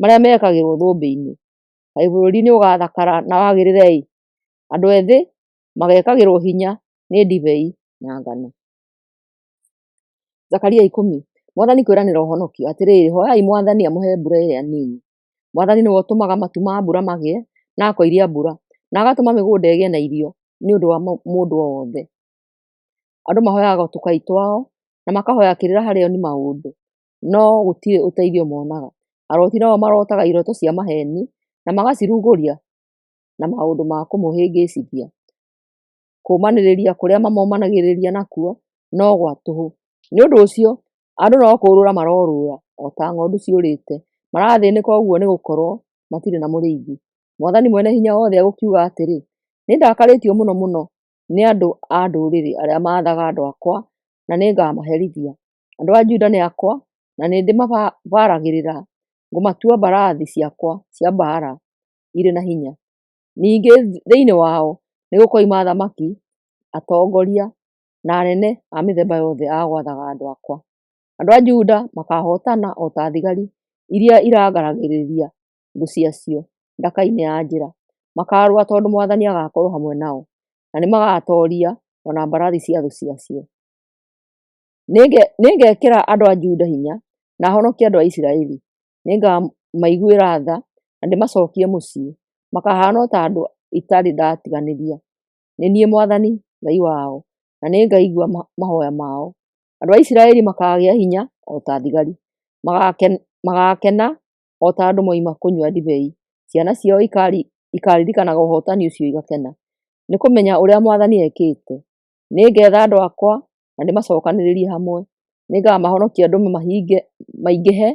marĩa mekagĩrwo thũmbĩ-inĩ. Kaĩ bũrũri nĩũgathakara na wagĩrĩre-ĩ! Andũ ethĩ mageekagĩrwo hinya nĩ ndibei na ngano. Zakaria 10. Mwathani kwĩranĩra ũhonokio. Atĩrĩrĩ, hooyai Mwathani amũhe mbura ĩrĩa nini. Mwathani nĩwe ũtũmaga matu ma mbura magĩe, na akoiria mbura, na agatũma mĩgũnda ĩgĩe na irio nĩ ũndũ wa mũndũ o wothe. Andũ mahooyaga tũkai twao, na makahooya kĩrĩra harĩ oni maũndũ, no gũtirĩ ũteithio monaga. Aroti nao marotaga iroto cia maheeni, na magacirugũria na maũndũ ma kũmũhĩngĩcithia. Kũũmanĩrĩria kũrĩa mamomanagĩrĩria nakuo no gwa tũhũ. Nĩ ũndũ ũcio andũ no kũũrũra marorũũra o ta ng'ondu ciũrĩte, marathĩĩnĩka ũguo nĩgũkorwo matirĩ na mũrĩithi. Mwathani Mwene-Hinya-Wothe egũkiuga atĩrĩ, nĩndakarĩtio mũno mũno nĩ andũ a ndũrĩrĩ arĩa maathaga andũ akwa, na nĩngamaherithia. Andũ a Juda nĩ akwa, na nĩndĩmabaragĩrĩra, ngũmatua mbarathi ciakwa cia mbaara irĩ na hinya. Ningĩ thĩinĩ wao nĩgũkoima athamaki, atongoria, na anene a mĩthemba yothe a gwathaga andũ akwa. Andũ a Juda makaahootana o ta thigari iria irangaragĩrĩria thũ ciacio ndaka-inĩ ya njĩra. Makaarũa tondũ Mwathani agaakorwo hamwe nao, na nĩmagatooria o na mbarathi cia thũ ciacio. Nĩngekĩra andũ a Juda hinya, na honokie andũ a Isiraeli. Nĩngamaiguĩra tha na ndĩmacookie mũciĩ. Makahaana o ta andũ itarĩ ndatiganĩria. Nĩ niĩ Mwathani Ngai wao, na nĩngaigua mahooya mao. Andũ a Isiraeli makaagĩa hinya o ta thigari, magaakena o ta andũ moima kũnyua ndibei. Ciana ciao ikaaririkanaga ũhootani ũcio igakena, nĩ kũmenya ũrĩa Mwathani ekĩte. Nĩngetha andũ akwa na ndĩmacookanĩrĩrie hamwe. Nĩngamahonokia ndũme maingĩhe,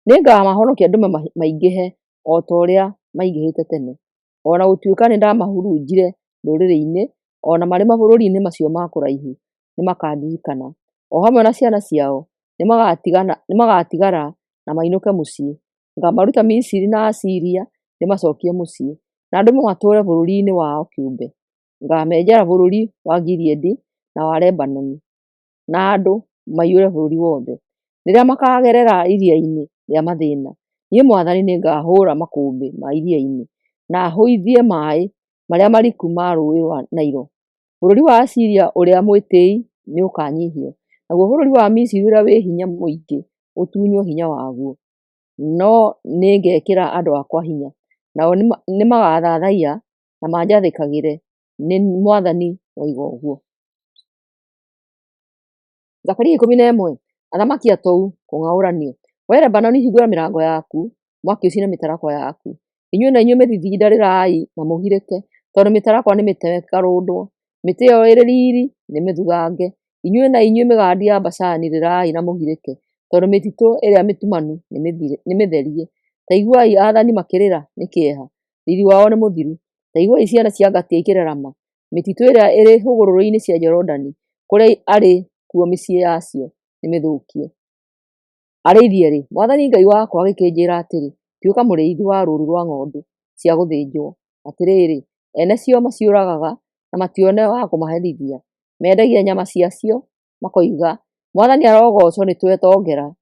nĩngamahonokia ndũme maingĩhe o ta ũrĩa maingĩhĩte tene. O na gũtuĩka nĩndamahurunjire ndũrĩrĩ-inĩ, o na marĩ mabũrũri-inĩ macio ma kũraihu, nĩmakandirikana. O hamwe na ciana ciao nĩmagatigara na mainũke mũciĩ. Ngaamaruta Misiri na Asiria ndĩmacookie mũciĩ, na ndũme matũũre bũrũri-inĩ wao kĩũmbe. Ngaamenjera bũrũri wa Gileadi na wa Lebanoni, na andũ maiyũre bũrũri wothe. Rĩrĩa makaagerera iria-inĩ rĩa mathĩĩna, niĩ Mwathani nĩngahũũra makũmbĩ ma iria-inĩ, na hũithie maaĩ marĩa mariku ma Rũũĩ rwa Nailo. Bũrũri wa Asiria ũrĩa mwĩtĩĩi nĩũkanyiihio, naguo bũrũri wa Misiri ũrĩa wĩ hinya mũingĩ ũtunywo hinya waguo. No nĩngekĩra andũ akwa hinya, nao nĩmagathathaiya na manjathĩkagĩre. Nĩ Mwathani woiga ũguo. Zakaria 11. Athamaki atou kũng'aũranio. Wee Lebanoni, hingũra mĩrango yaku, mwaki ũcine mĩtarakwa yaku. Inyuĩ na inyuĩ mĩthithinda, rĩrai na mũgirĩke, Tondũ mĩtarakwa nĩmĩteme ĩkarũndwo, mĩtĩ ĩyo ĩrĩ riiri nĩmĩthuthange. Inyuĩ na inyuĩ mĩgandi ya Bashani, rĩrai na mũgirĩke, tondũ mĩtitũ ĩrĩa mĩtumanu nĩmĩtherie. Ta iguai aathani makĩrĩra nĩ kĩeha, riiri wao nĩ mũthiru. Ta iguai ciana cia ngatia ikĩrerema, mĩtitũ ĩrĩa ĩrĩ hũgũrũrũ-inĩ cia Jorodani, kũrĩa arĩ kuo mĩciĩ yacio nĩmĩthũkie. Arĩithi erĩ. Mwathani Ngai wakwa agĩkĩnjĩĩra atĩrĩ, Tuĩka mũrĩithi wa rũũru rwa ng'ondu cia gũthĩnjwo. Atĩrĩrĩ, ene cio maciũragaga na matione wa kũmaherithia. Mendagia nyama ciacio makoiga, 'Mwathani arogoocwo nĩtwetongera.'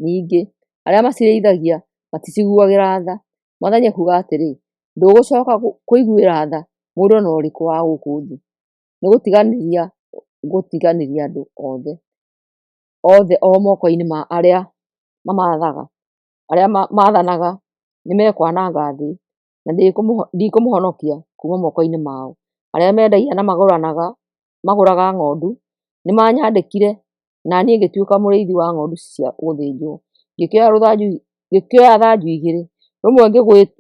Ningĩ arĩa macirĩithagia maticiguagĩra tha. Mwathani ekuuga atĩrĩ, Ndũgũcooka kũiguĩra tha mũndũ o na ũrĩkũ wa gũkũ thĩ, nĩgũtiganĩria ngũtiganĩria andũ othe, othe o moko-inĩ ma arĩa mamaathaga. Arĩa maathanaga nĩmekwananga thĩ, na ndikũmũhonokia kuuma moko-inĩ mao. Arĩa mendagia na magũraga ng'ondu nĩmanyandĩkire, na niĩ ngĩtuĩka mũrĩithi wa ng'ondu cia gũthĩnjwo. Ngĩkĩoya thanju igĩrĩ, rũmwe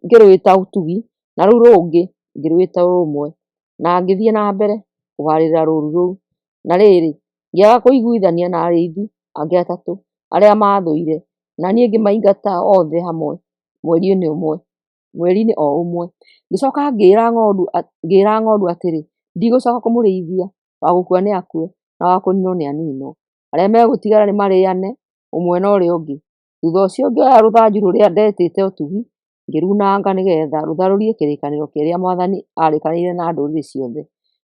ngĩrwĩta Ũtugi na rũu rũngĩ ngĩrwĩta Ũrũmwe, na ngĩthiĩ na mbere kũbarĩrĩra rũũru rũu. Na rĩrĩ, ngĩaga kũiguithania na arĩithi angĩ atatũ arĩa maathũire, na niĩ ngĩmaingata othe hamwe mweri-inĩ o ũmwe. Ngĩcooka ngĩĩra ng'ondu atĩrĩ, “Ndigũcooka kũmũrĩithia. Wa gũkua nĩakue, na wa kũniinwo nĩaniinwo. Arĩa megũtigara nĩmarĩĩane ũmwe na ũrĩa ũngĩ.” Thuutha ũcio ngĩoya rũthanju rũrĩa ndetĩte Ũtugi, ngĩrunanga nĩgeetha rũtharũrie kĩrĩkanĩro kĩrĩa Mwathani aarĩkanĩire na ndũrĩrĩ ciothe.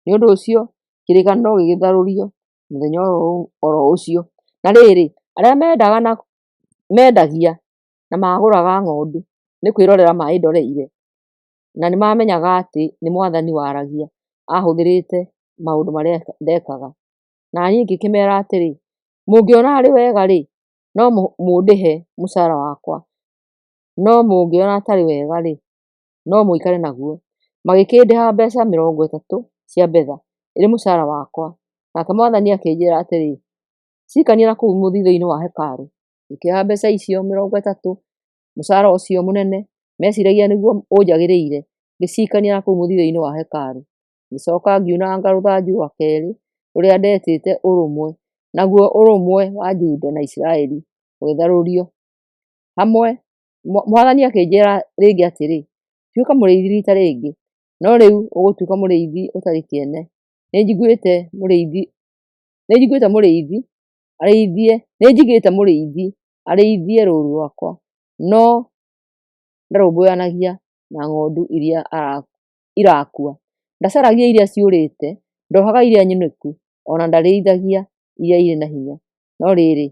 Nĩ ũndũ ũcio kĩrĩkanĩro gĩgĩtharũrio mũthenya o ro ũcio. Na rĩrĩ, arĩa mendagia na magũraga ng'ondu nĩ kwĩrorera maĩndoreire, na nĩmamenyaga atĩ nĩ Mwathani waragia ahũthĩrĩte maũndũ marĩa ndekaga. Na niĩ ngĩkĩmeera atĩrĩ, “Mũngĩona arĩ wega-rĩ, no mũndĩhe mũcaara wakwa, no mũngĩona atarĩ wega-rĩ, no mũikare naguo.” Magĩkĩndĩha mbeeca 30 cia betha ĩrĩ mũcaara wakwa, nake Mwathani akĩnjĩĩra atĩrĩ, “Ciikanie na kũu mũthiithũ-inĩ wa hekarũ.” Ngĩkĩoya mbeeca icio 30, mũcaara ũcio mũnene meeciiragia nĩguo ũnjagĩrĩire, ngĩciikania na kũu mũthiithũ-inĩ wa hekarũ. Ngĩcooka ngiunanga rũthanju rwa keerĩ rũrĩa ndetĩte Ũrũmwe, naguo ũrũmwe wa Juda na Isiraeli ũgĩtharũrio hamwe. Mwathani akĩnjĩĩra rĩngĩ atĩrĩ, “Tuĩka mũrĩithi riita rĩngĩ, no rĩu ũgũtuĩka mũrĩithi ũtarĩ kĩene. Nĩnjigĩte mũrĩithi arĩithie rũũru rwakwa, no ndarũmbũyanagia na ng'ondu iria irakua. Ndacaragia iria ciũrĩte, ndohaga iria nyunĩku, o na ndarĩithagia iria irĩ na hinya. No rĩrĩ,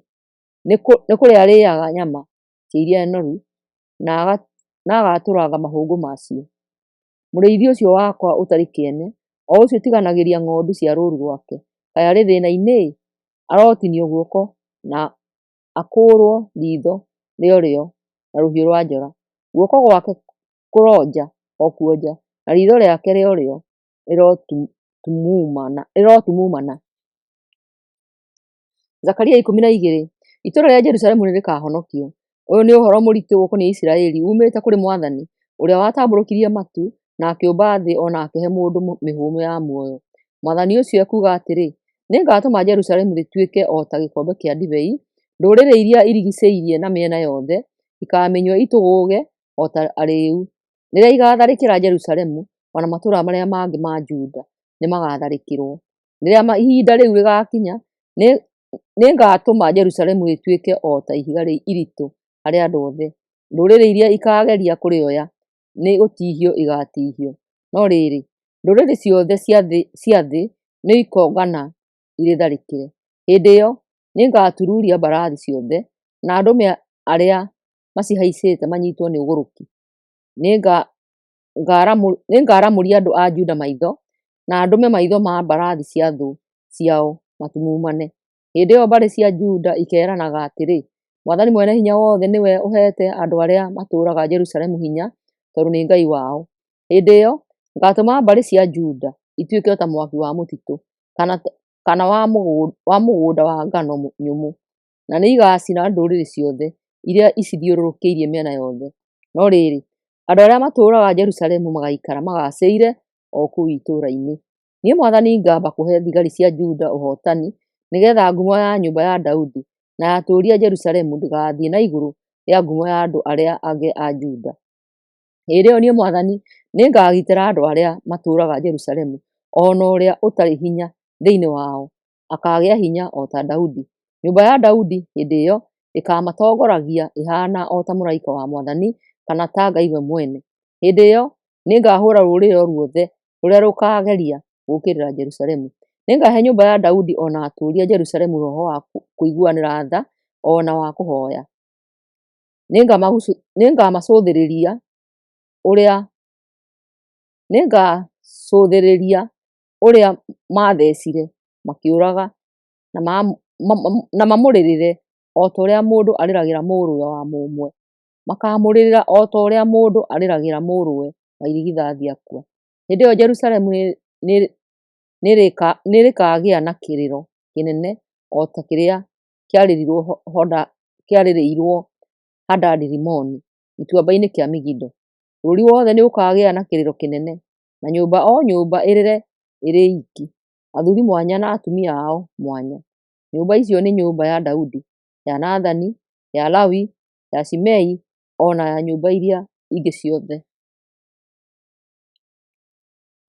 nĩ kũrĩa arĩĩaga nyama cia iria noru, na agatũranga mahũngũ ma cio. Mũrĩithi ũcio wakwa ũtarĩ kĩene, o ũcio ũtiganagĩria ng'ondu cia rũũru rwake, kaĩ arĩ thĩĩna-inĩ! Arotinio guoko na akũũrwo riitho rĩa ũrĩo na rũhiũ rwa njora. Guoko gwake kũronja o kuonja, na riitho rĩake rĩa ũrĩo rĩrotumumana. Zakaria 12. Itũũra rĩa Jerusalemu nĩrĩkahonokio. Ũyũ nĩ ũhoro mũritũ ũkoniĩ Isiraeli, uumĩte kũrĩ Mwathani, ũrĩa watambũrũkirie matu, na akĩũmba thĩ, o na akĩhe mũndũ mĩhũmũ ya muoyo. Mwathani ũcio ekuuga atĩrĩ: Nĩngatũma Jerusalemu rĩtuĩke o ta gĩkombe kĩa ndibei, ndũrĩrĩ iria irigiicĩirie na mĩena yothe ikaamĩnyua itũgũũge o ta arĩĩu. Rĩrĩa igaatharĩkĩra Jerusalemu, o na matũũra marĩa mangĩ ma Juda nĩmagatharĩkĩrwo. Rĩrĩa ihinda rĩu rĩgaakinya, nĩngatũma Jerusalemu rĩtuĩke o ta ihiga iritũ harĩ andũ othe. Ndũrĩrĩ iria ikaageria kũrĩoya nĩ gũtihio igaatihio, no rĩrĩ, ndũrĩrĩ ciothe cia thĩ nĩikongana irĩtharĩkĩre. Hĩndĩ ĩyo nĩngatururia mbarathi ciothe, na ndũme arĩa macihaicĩte manyiitwo nĩ ũgũrũki. Nĩngaramũria andũ a Juda maitho, na ndũme maitho ma mbarathi cia thũ ciao matumumane. Hĩndĩ ĩyo mbarĩ cia Juda ikeeranaga atĩrĩ, Mwathani Mwene-Hinya-Wothe nĩwe ũheete andũ arĩa matũũraga Jerusalemu hinya, tondũ nĩ Ngai wao. Hĩndĩ ĩyo ngaatũma mbarĩ cia Juda ituĩke o ta mwaki wa mũtitũ, kana wa mũgũnda wa ngano nyũmũ, na nĩigacina ndũrĩrĩ ciothe iria icithiũrũrũkĩirie mĩena yothe. No rĩrĩ, andũ arĩa matũũraga Jerusalemu magaikara magaacĩire o kũu itũũra-inĩ. Niĩ mwathani ngaamba kũhe thigari cia Juda ũhootani nĩ geetha ngumo ya nyũmba ya Daudi na ya atũũri a Jerusalemu ndĩgaathiĩ na igũrũ rĩa ngumo ya andũ arĩa angĩ a Juda. Hĩndĩ ĩyo niĩ mwathani nĩngaagitĩra andũ arĩa matũũraga Jerusalemu, o na ũrĩa ũtarĩ hinya thĩinĩ wao akaagĩa hinya o ta Daudi. Nyũmba ya Daudi hĩndĩ ĩyo ĩkaamatongoragia ĩhaana o ta mũraika wa mwathani kana ta Ngai we mwene. Hĩndĩ ĩyo nĩngahũũra rũrĩrĩ o ruothe rũrĩa rũkaageria gũũkĩrĩra Jerusalemu. Nĩngaahe nyũmba ya Daudi o na atũũri a Jerusalemu roho wa kũiguanĩra tha o na wa kũhooya. Nĩngamacũthĩrĩria ũrĩa maathecire makĩũraga na mamũrĩrĩre o ta ũrĩa mũndũ arĩragĩra mũrũwe wa mũmwe. Makaamũrĩrĩra o ta ũrĩa mũndũ arĩragĩra mũrũwe wa irigithathi akua. Hĩndĩ ĩyo Jerusalemu nĩrĩkagĩa na kĩrĩro kĩnene o ta kĩrĩa kĩarĩrĩirwo Hadadi-Rimoni gĩtuamba-inĩ kĩa Megido. Bũrũri wothe nĩũkagĩa na kĩrĩro kĩnene, na nyũmba o nyũmba ĩrĩre ĩrĩ iiki, athuuri mwanya na atumia ao mwanya. Nyũmba icio nĩ nyũmba ya Daudi, ya Nathani, ya Lawi, ya Shimei, o na ya nyũmba iria ingĩ ciothe.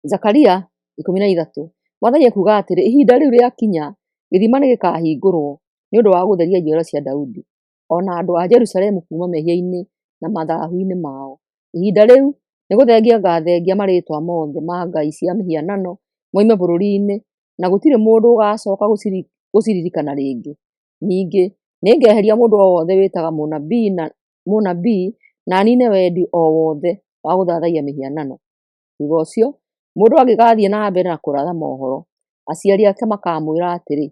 Zakaria 13. Mwathani ekuuga atĩrĩ, ihinda rĩu rĩakinya, gĩthima nĩgĩkahingũrwo nĩ ũndũ wa gũtheria njiaro cia Daudi, o na andũ a Jerusalemu kuuma mehia-inĩ na mathaahu-inĩ mao. Ihinda rĩu nĩgũthengia ngaathengia marĩĩtwa mothe ma ngai cia mĩhianano moime bũrũri-inĩ, na gũtirĩ mũndũ ũgaacooka gũciririkana rĩngĩ. Ningĩ nĩngeheria mũndũ o wothe wĩtaga mũnabii na niine wendi o wothe wa gũthathaiya mĩhianano. Thuutha ũcio, mũndũ angĩgaathiĩ na mbere na kũratha mohoro, aciari ake makaamwĩra atĩrĩ,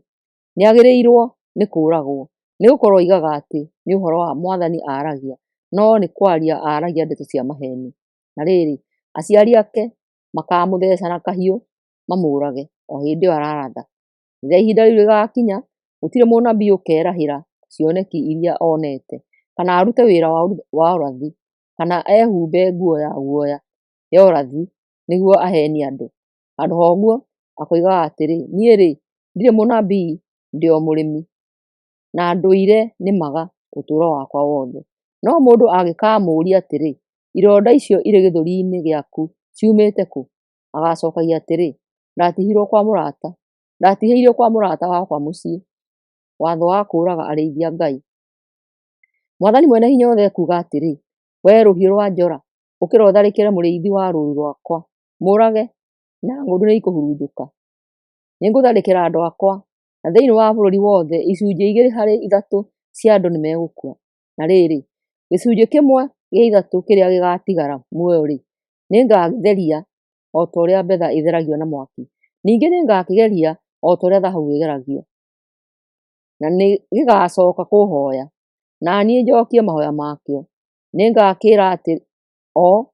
‘Nĩagĩrĩirwo nĩ kũũragwo, nĩgũkorwo oigaga atĩ nĩ ũhoro wa Mwathani aaragia, no nĩ kwaria aaragia ndeto cia maheeni.’ Na rĩrĩ, aciari ake makaamũtheeca na kahiũ mamũũrage o hĩndĩ ĩyo araratha. Rĩrĩa ihinda rĩu rĩgaakinya, gũtirĩ mũnabii ũkeerahĩra cioneki iria onete, kana arute wĩra wa ũrathi, kana ehumbe nguo ya guoya ya ũrathi nĩguo aheenie andũ. Handũ ha ũguo, akoigaga atĩrĩ, ‘Niĩ-rĩ, ndirĩ mũnabii, ndĩ o mũrĩmi, na ndũire nĩmaga ũtũũro wakwa wothe.’ No mũndũ angĩkaamũũria atĩrĩ, ‘Ironda icio irĩ gĩthũri-inĩ gĩaku ciumĩte kũ?’ Agaacookagia atĩrĩ, ‘Ndaatihĩirio kwa mũrata wakwa mũciĩ.’ Watho wa Kũũraga Arĩithi a Ngai. Mwathani Mwene-Hinya-Wothe ekuuga atĩrĩ, Wee rũhiũ rwa njora, ũkĩra ũtharĩkĩre mũrĩithi wa rũũru rwakwa, mũũrage, na ng'ondu nĩikũhurunjũka. Nĩngũtharĩkĩra andũ akwa, na thĩinĩ wa bũrũri wothe icunjĩ igĩrĩ harĩ ithatũ cia andũ nĩmegũkua. Na rĩrĩ, gĩcunjĩ kĩmwe gĩa ithatũ kĩrĩa gĩgaatigara muoyo-rĩ, nĩngagĩtheria o ta ũrĩa betha ĩtheragio na mwaki, ningĩ nĩngakĩgeria o ta ũrĩa thahabu ĩgeragio. Na nĩgĩgacooka kũũhooya, na niĩ njookie mahooya makĩo. Nĩngakĩĩra atĩ o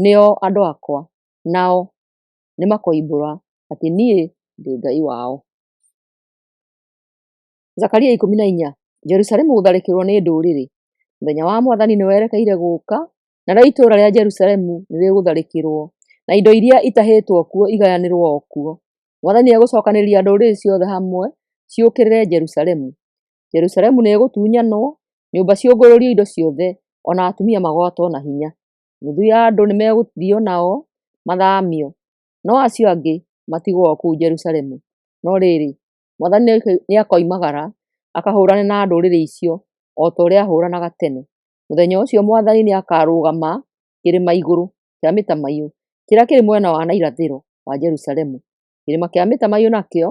nĩo andũ akwa, nao nĩmakoimbũra atĩ niĩ ndĩ Ngai wao. Zakaria 14. Jerusalemu gũtharĩkĩrwo nĩ ndũrĩrĩ. Mũthenya wa Mwathani nĩwerekeire gũũka, narĩo itũũra rĩa Jerusalemu nĩrĩgũtharĩkĩrwo, na indo iria itahĩtwo kuo igayanĩrwo o kuo. Mwathani nĩegũcookanĩrĩria ndũrĩrĩ ciothe hamwe ciũkĩrĩre Jerusalemu. Jerusalemu nĩĩgũtunyanwo, nyũmba ciũngũrũrio indo ciothe, o na atumia magwatwo na hinya. Nuthu ya andũ nĩmegũthiio nao mathaamio, no acio angĩ matigwo o kũu Jerusalemu. No rĩrĩ, Mwathani nĩakoimagara akahũũrane na ndũrĩrĩ icio o ta ũrĩa aahũũranaga tene. Mũthenya ũcio Mwathani nĩakarũgama kĩrĩma igũrũ kĩa mĩtamaiyũ kĩrĩa kĩrĩ mwena wa na irathĩro wa Jerusalemu. Kĩrĩma kĩa mĩtamaiyũ nakĩo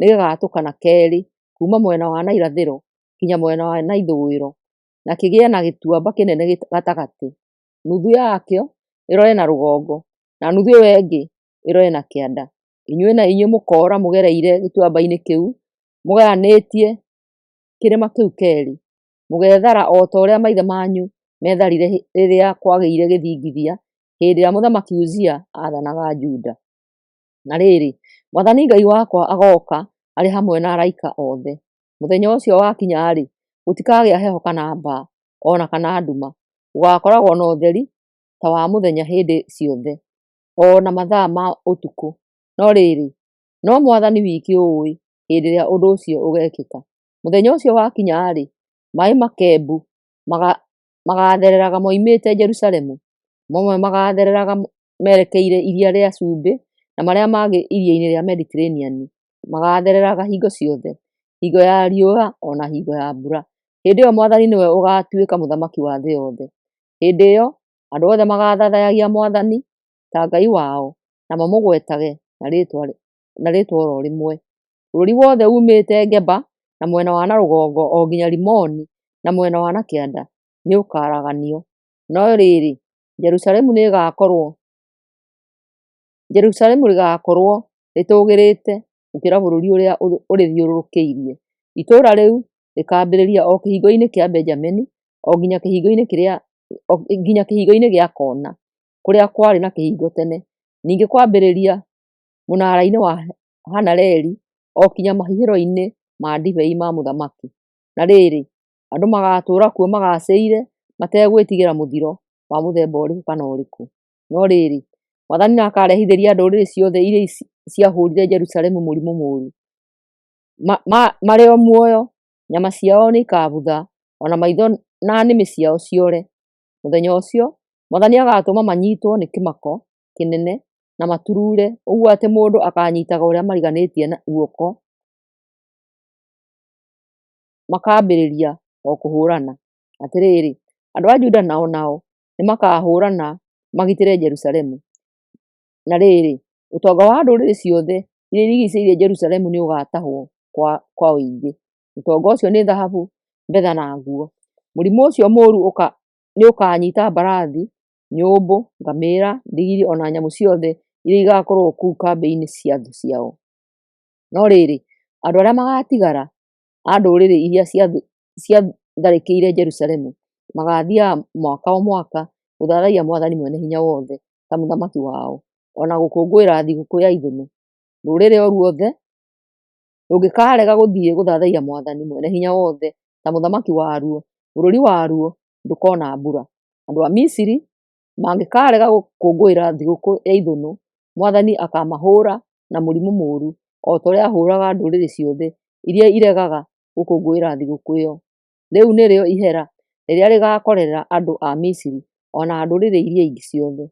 nĩgĩgatũkana keerĩ kuuma mwena wa na irathĩro nginya mwena wa na ithũĩro, na kĩgĩe na gĩtuamba kĩnene gatagatĩ. Nuthu yakĩo ĩrore na rũgongo, na nuthu ĩyo ĩngĩ ĩrore na kĩanda. Inyuĩ na inyuĩ mũkoora mũgereire gĩtuamba-inĩ kĩu mũgayanĩtie kĩrĩma kĩu keerĩ. Mũgeethara o ta ũrĩa maithe manyu meetharire rĩrĩa kwagĩire gĩthingithia hĩndĩ ĩrĩa Mũthamaki Uzia aathanaga Juda. Na rĩrĩ, Mwathani Ngai wakwa agooka arĩ hamwe na araika othe. Mũthenya ũcio wakinya-rĩ, gũtikagĩa heho kana mbaa, o na kana nduma. Gũgaakoragwo na ũtheri ta wa mũthenya hĩndĩ ciothe. o na mathaa ma ũtukũ. No rĩrĩ, no Mwathani wiki ũũĩ hĩndĩ ĩrĩa ũndũ ũcio ũgeekĩka. Mũthenya ũcio wakinya-rĩ, maaĩ makenbu magaathereraga moimĩte Jerusalemu, mamwe magaathereraga merekeire Iria rĩa Cumbĩ na marĩa mangĩ Iria-inĩ rĩa Mediteraneani. Magaathereraga hingo ciothe, hingo ya riũa o na hingo ya mbura. Hĩndĩ ĩyo Mwathani nĩwe ũgaatuĩka mũthamaki wa thĩ yothe. Hĩndĩ ĩyo andũ othe magaathathayagia Mwathani ta Ngai wao na mamũgwetage na rĩĩtwa o rĩmwe. Bũrũri wothe uumĩte Geba na mwena wa na rũgongo o nginya Rimoni na mwena wa na kĩanda nĩũkaraganio. No rĩrĩ, Jerusalemu rĩgaakorwo rĩtũũgĩrĩte gũkĩra bũrũri ũrĩa ũrĩthiũrũrũkĩirie. Itũũra rĩu rĩkaambĩrĩria o kĩhingo-inĩ kĩa Benjamini o nginya kĩhingo-inĩ gĩa Koona, kũrĩa kwarĩ na kĩhingo tene, ningĩ kwambĩrĩria mũnara-inĩ wa Hananeli o nginya mahihĩro-inĩ ma ndibei ma mũthamaki. Na rĩrĩ, andũ magaatũũra kuo magaacĩire, mategwĩtigĩra mũthiro wa mũthemba ũrĩkũ kana ũrĩkũ. No rĩrĩ, Mwathani nĩakarehithĩria ndũrĩrĩ ciothe iria ciahũũrire Jerusalemu mũrimũ mũũru. Marĩ o muoyo, nyama ciao nĩikabutha, o na maitho na nĩmĩ ciao ciore. Mũthenya ũcio Mwathani agaatũma manyiitwo nĩ kĩmako kĩnene na maturuure, ũguo atĩ mũndũ akaanyiitaga ũrĩa mariganĩtie guoko makambĩrĩria o kũhũũrana. Atĩrĩrĩ, andũ a Juda o nao nĩmakahũũrana magitĩre Jerusalemu. Na rĩrĩ, ũtonga wa ndũrĩrĩ ciothe iria irigiicĩirie Jerusalemu nĩũgatahwo kwa ũingĩ. Ũtonga ũcio nĩ thahabu, betha na nguo. Mũrimũ ũcio mũũru nĩũkanyiita mbarathi, nyũmbũ, ngamĩĩra, ndigiri o na nyamũ ciothe iria igaakorwo kũu kambĩ-inĩ cia thũ ciao. No rĩrĩ, andũ arĩa magaatigara a ndũrĩrĩ iria ciatharĩkĩire Jerusalemu magaathiiaga mwaka o mwaka gũthathaiya Mwathani Mwene-Hinya-Wothe ta mũthamaki wao, o na gũkũngũĩra Thigũkũ ya Ithũnũ. Rũrĩrĩ o ruothe rũngĩkaarega gũthiĩ gũthathaiya Mwathani Mwene-Hinya-Wothe ta mũthamaki waruo, bũrũri waruo ndũkona mbura. Andũ a Misiri mangĩkaarega gũkũngũĩra Thigũkũ ya Ithũnũ, Mwathani akaamahũũra na mũrimũ mũũru o ta ũrĩa ahũũraga ndũrĩrĩ ciothe iria iregaga gũkũngũĩra thigũkũ ĩyo. Rĩu nĩrĩo ihera rĩrĩa rĩgaakorerera andũ a Misiri o na ndũrĩrĩ iria ingĩ ciothe.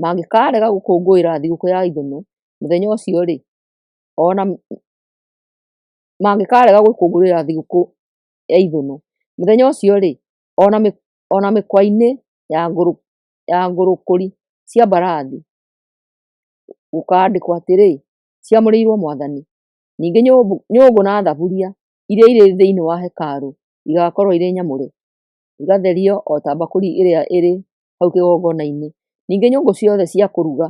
Mangĩkaarega gũkũngũĩra Thigũkũ ya Ithũnũ mũthenya ũcio-rĩ, o na mangĩkaarega gũkũngũĩra Thigũkũ ya Ithũnũ mũthenya ũcio-rĩ, o na mĩkwa-inĩ ya ngũrũkũri cia mbarathi gũkaandĩkwo atĩrĩ, "Ciamũrĩirwo Mwathani." Ningĩ nyũngũ na thaburia iria irĩ thĩinĩ wa hekarũ igaakorwo irĩ nyamũre, igatherio o ta mbakũri ĩrĩa ĩrĩ hau kĩgongona-inĩ. Ningĩ nyũngũ ciothe cia kũruga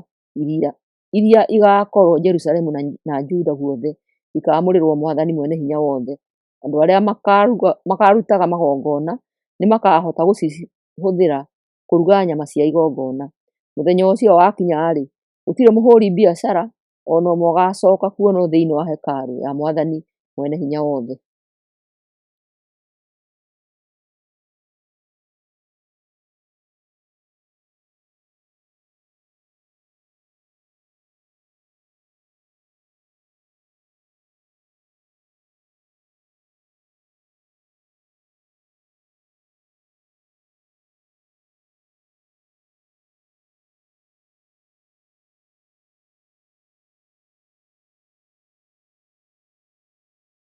iria igaakorwo Jerusalemu na Juda guothe ikaamũrĩrwo Mwathani Mwene-Hinya-Wothe. Andũ arĩa makaarutaga magongona nĩmakahota gũcihũthĩra kũruga nyama cia igongona. Mũthenya ũcio wakinya-rĩ, gũtirĩ mũhũũri biacara o na ũmwe ũgaacooka kuonwo thĩinĩ wa hekarũ ya Mwathani Mwene-Hinya-Wothe.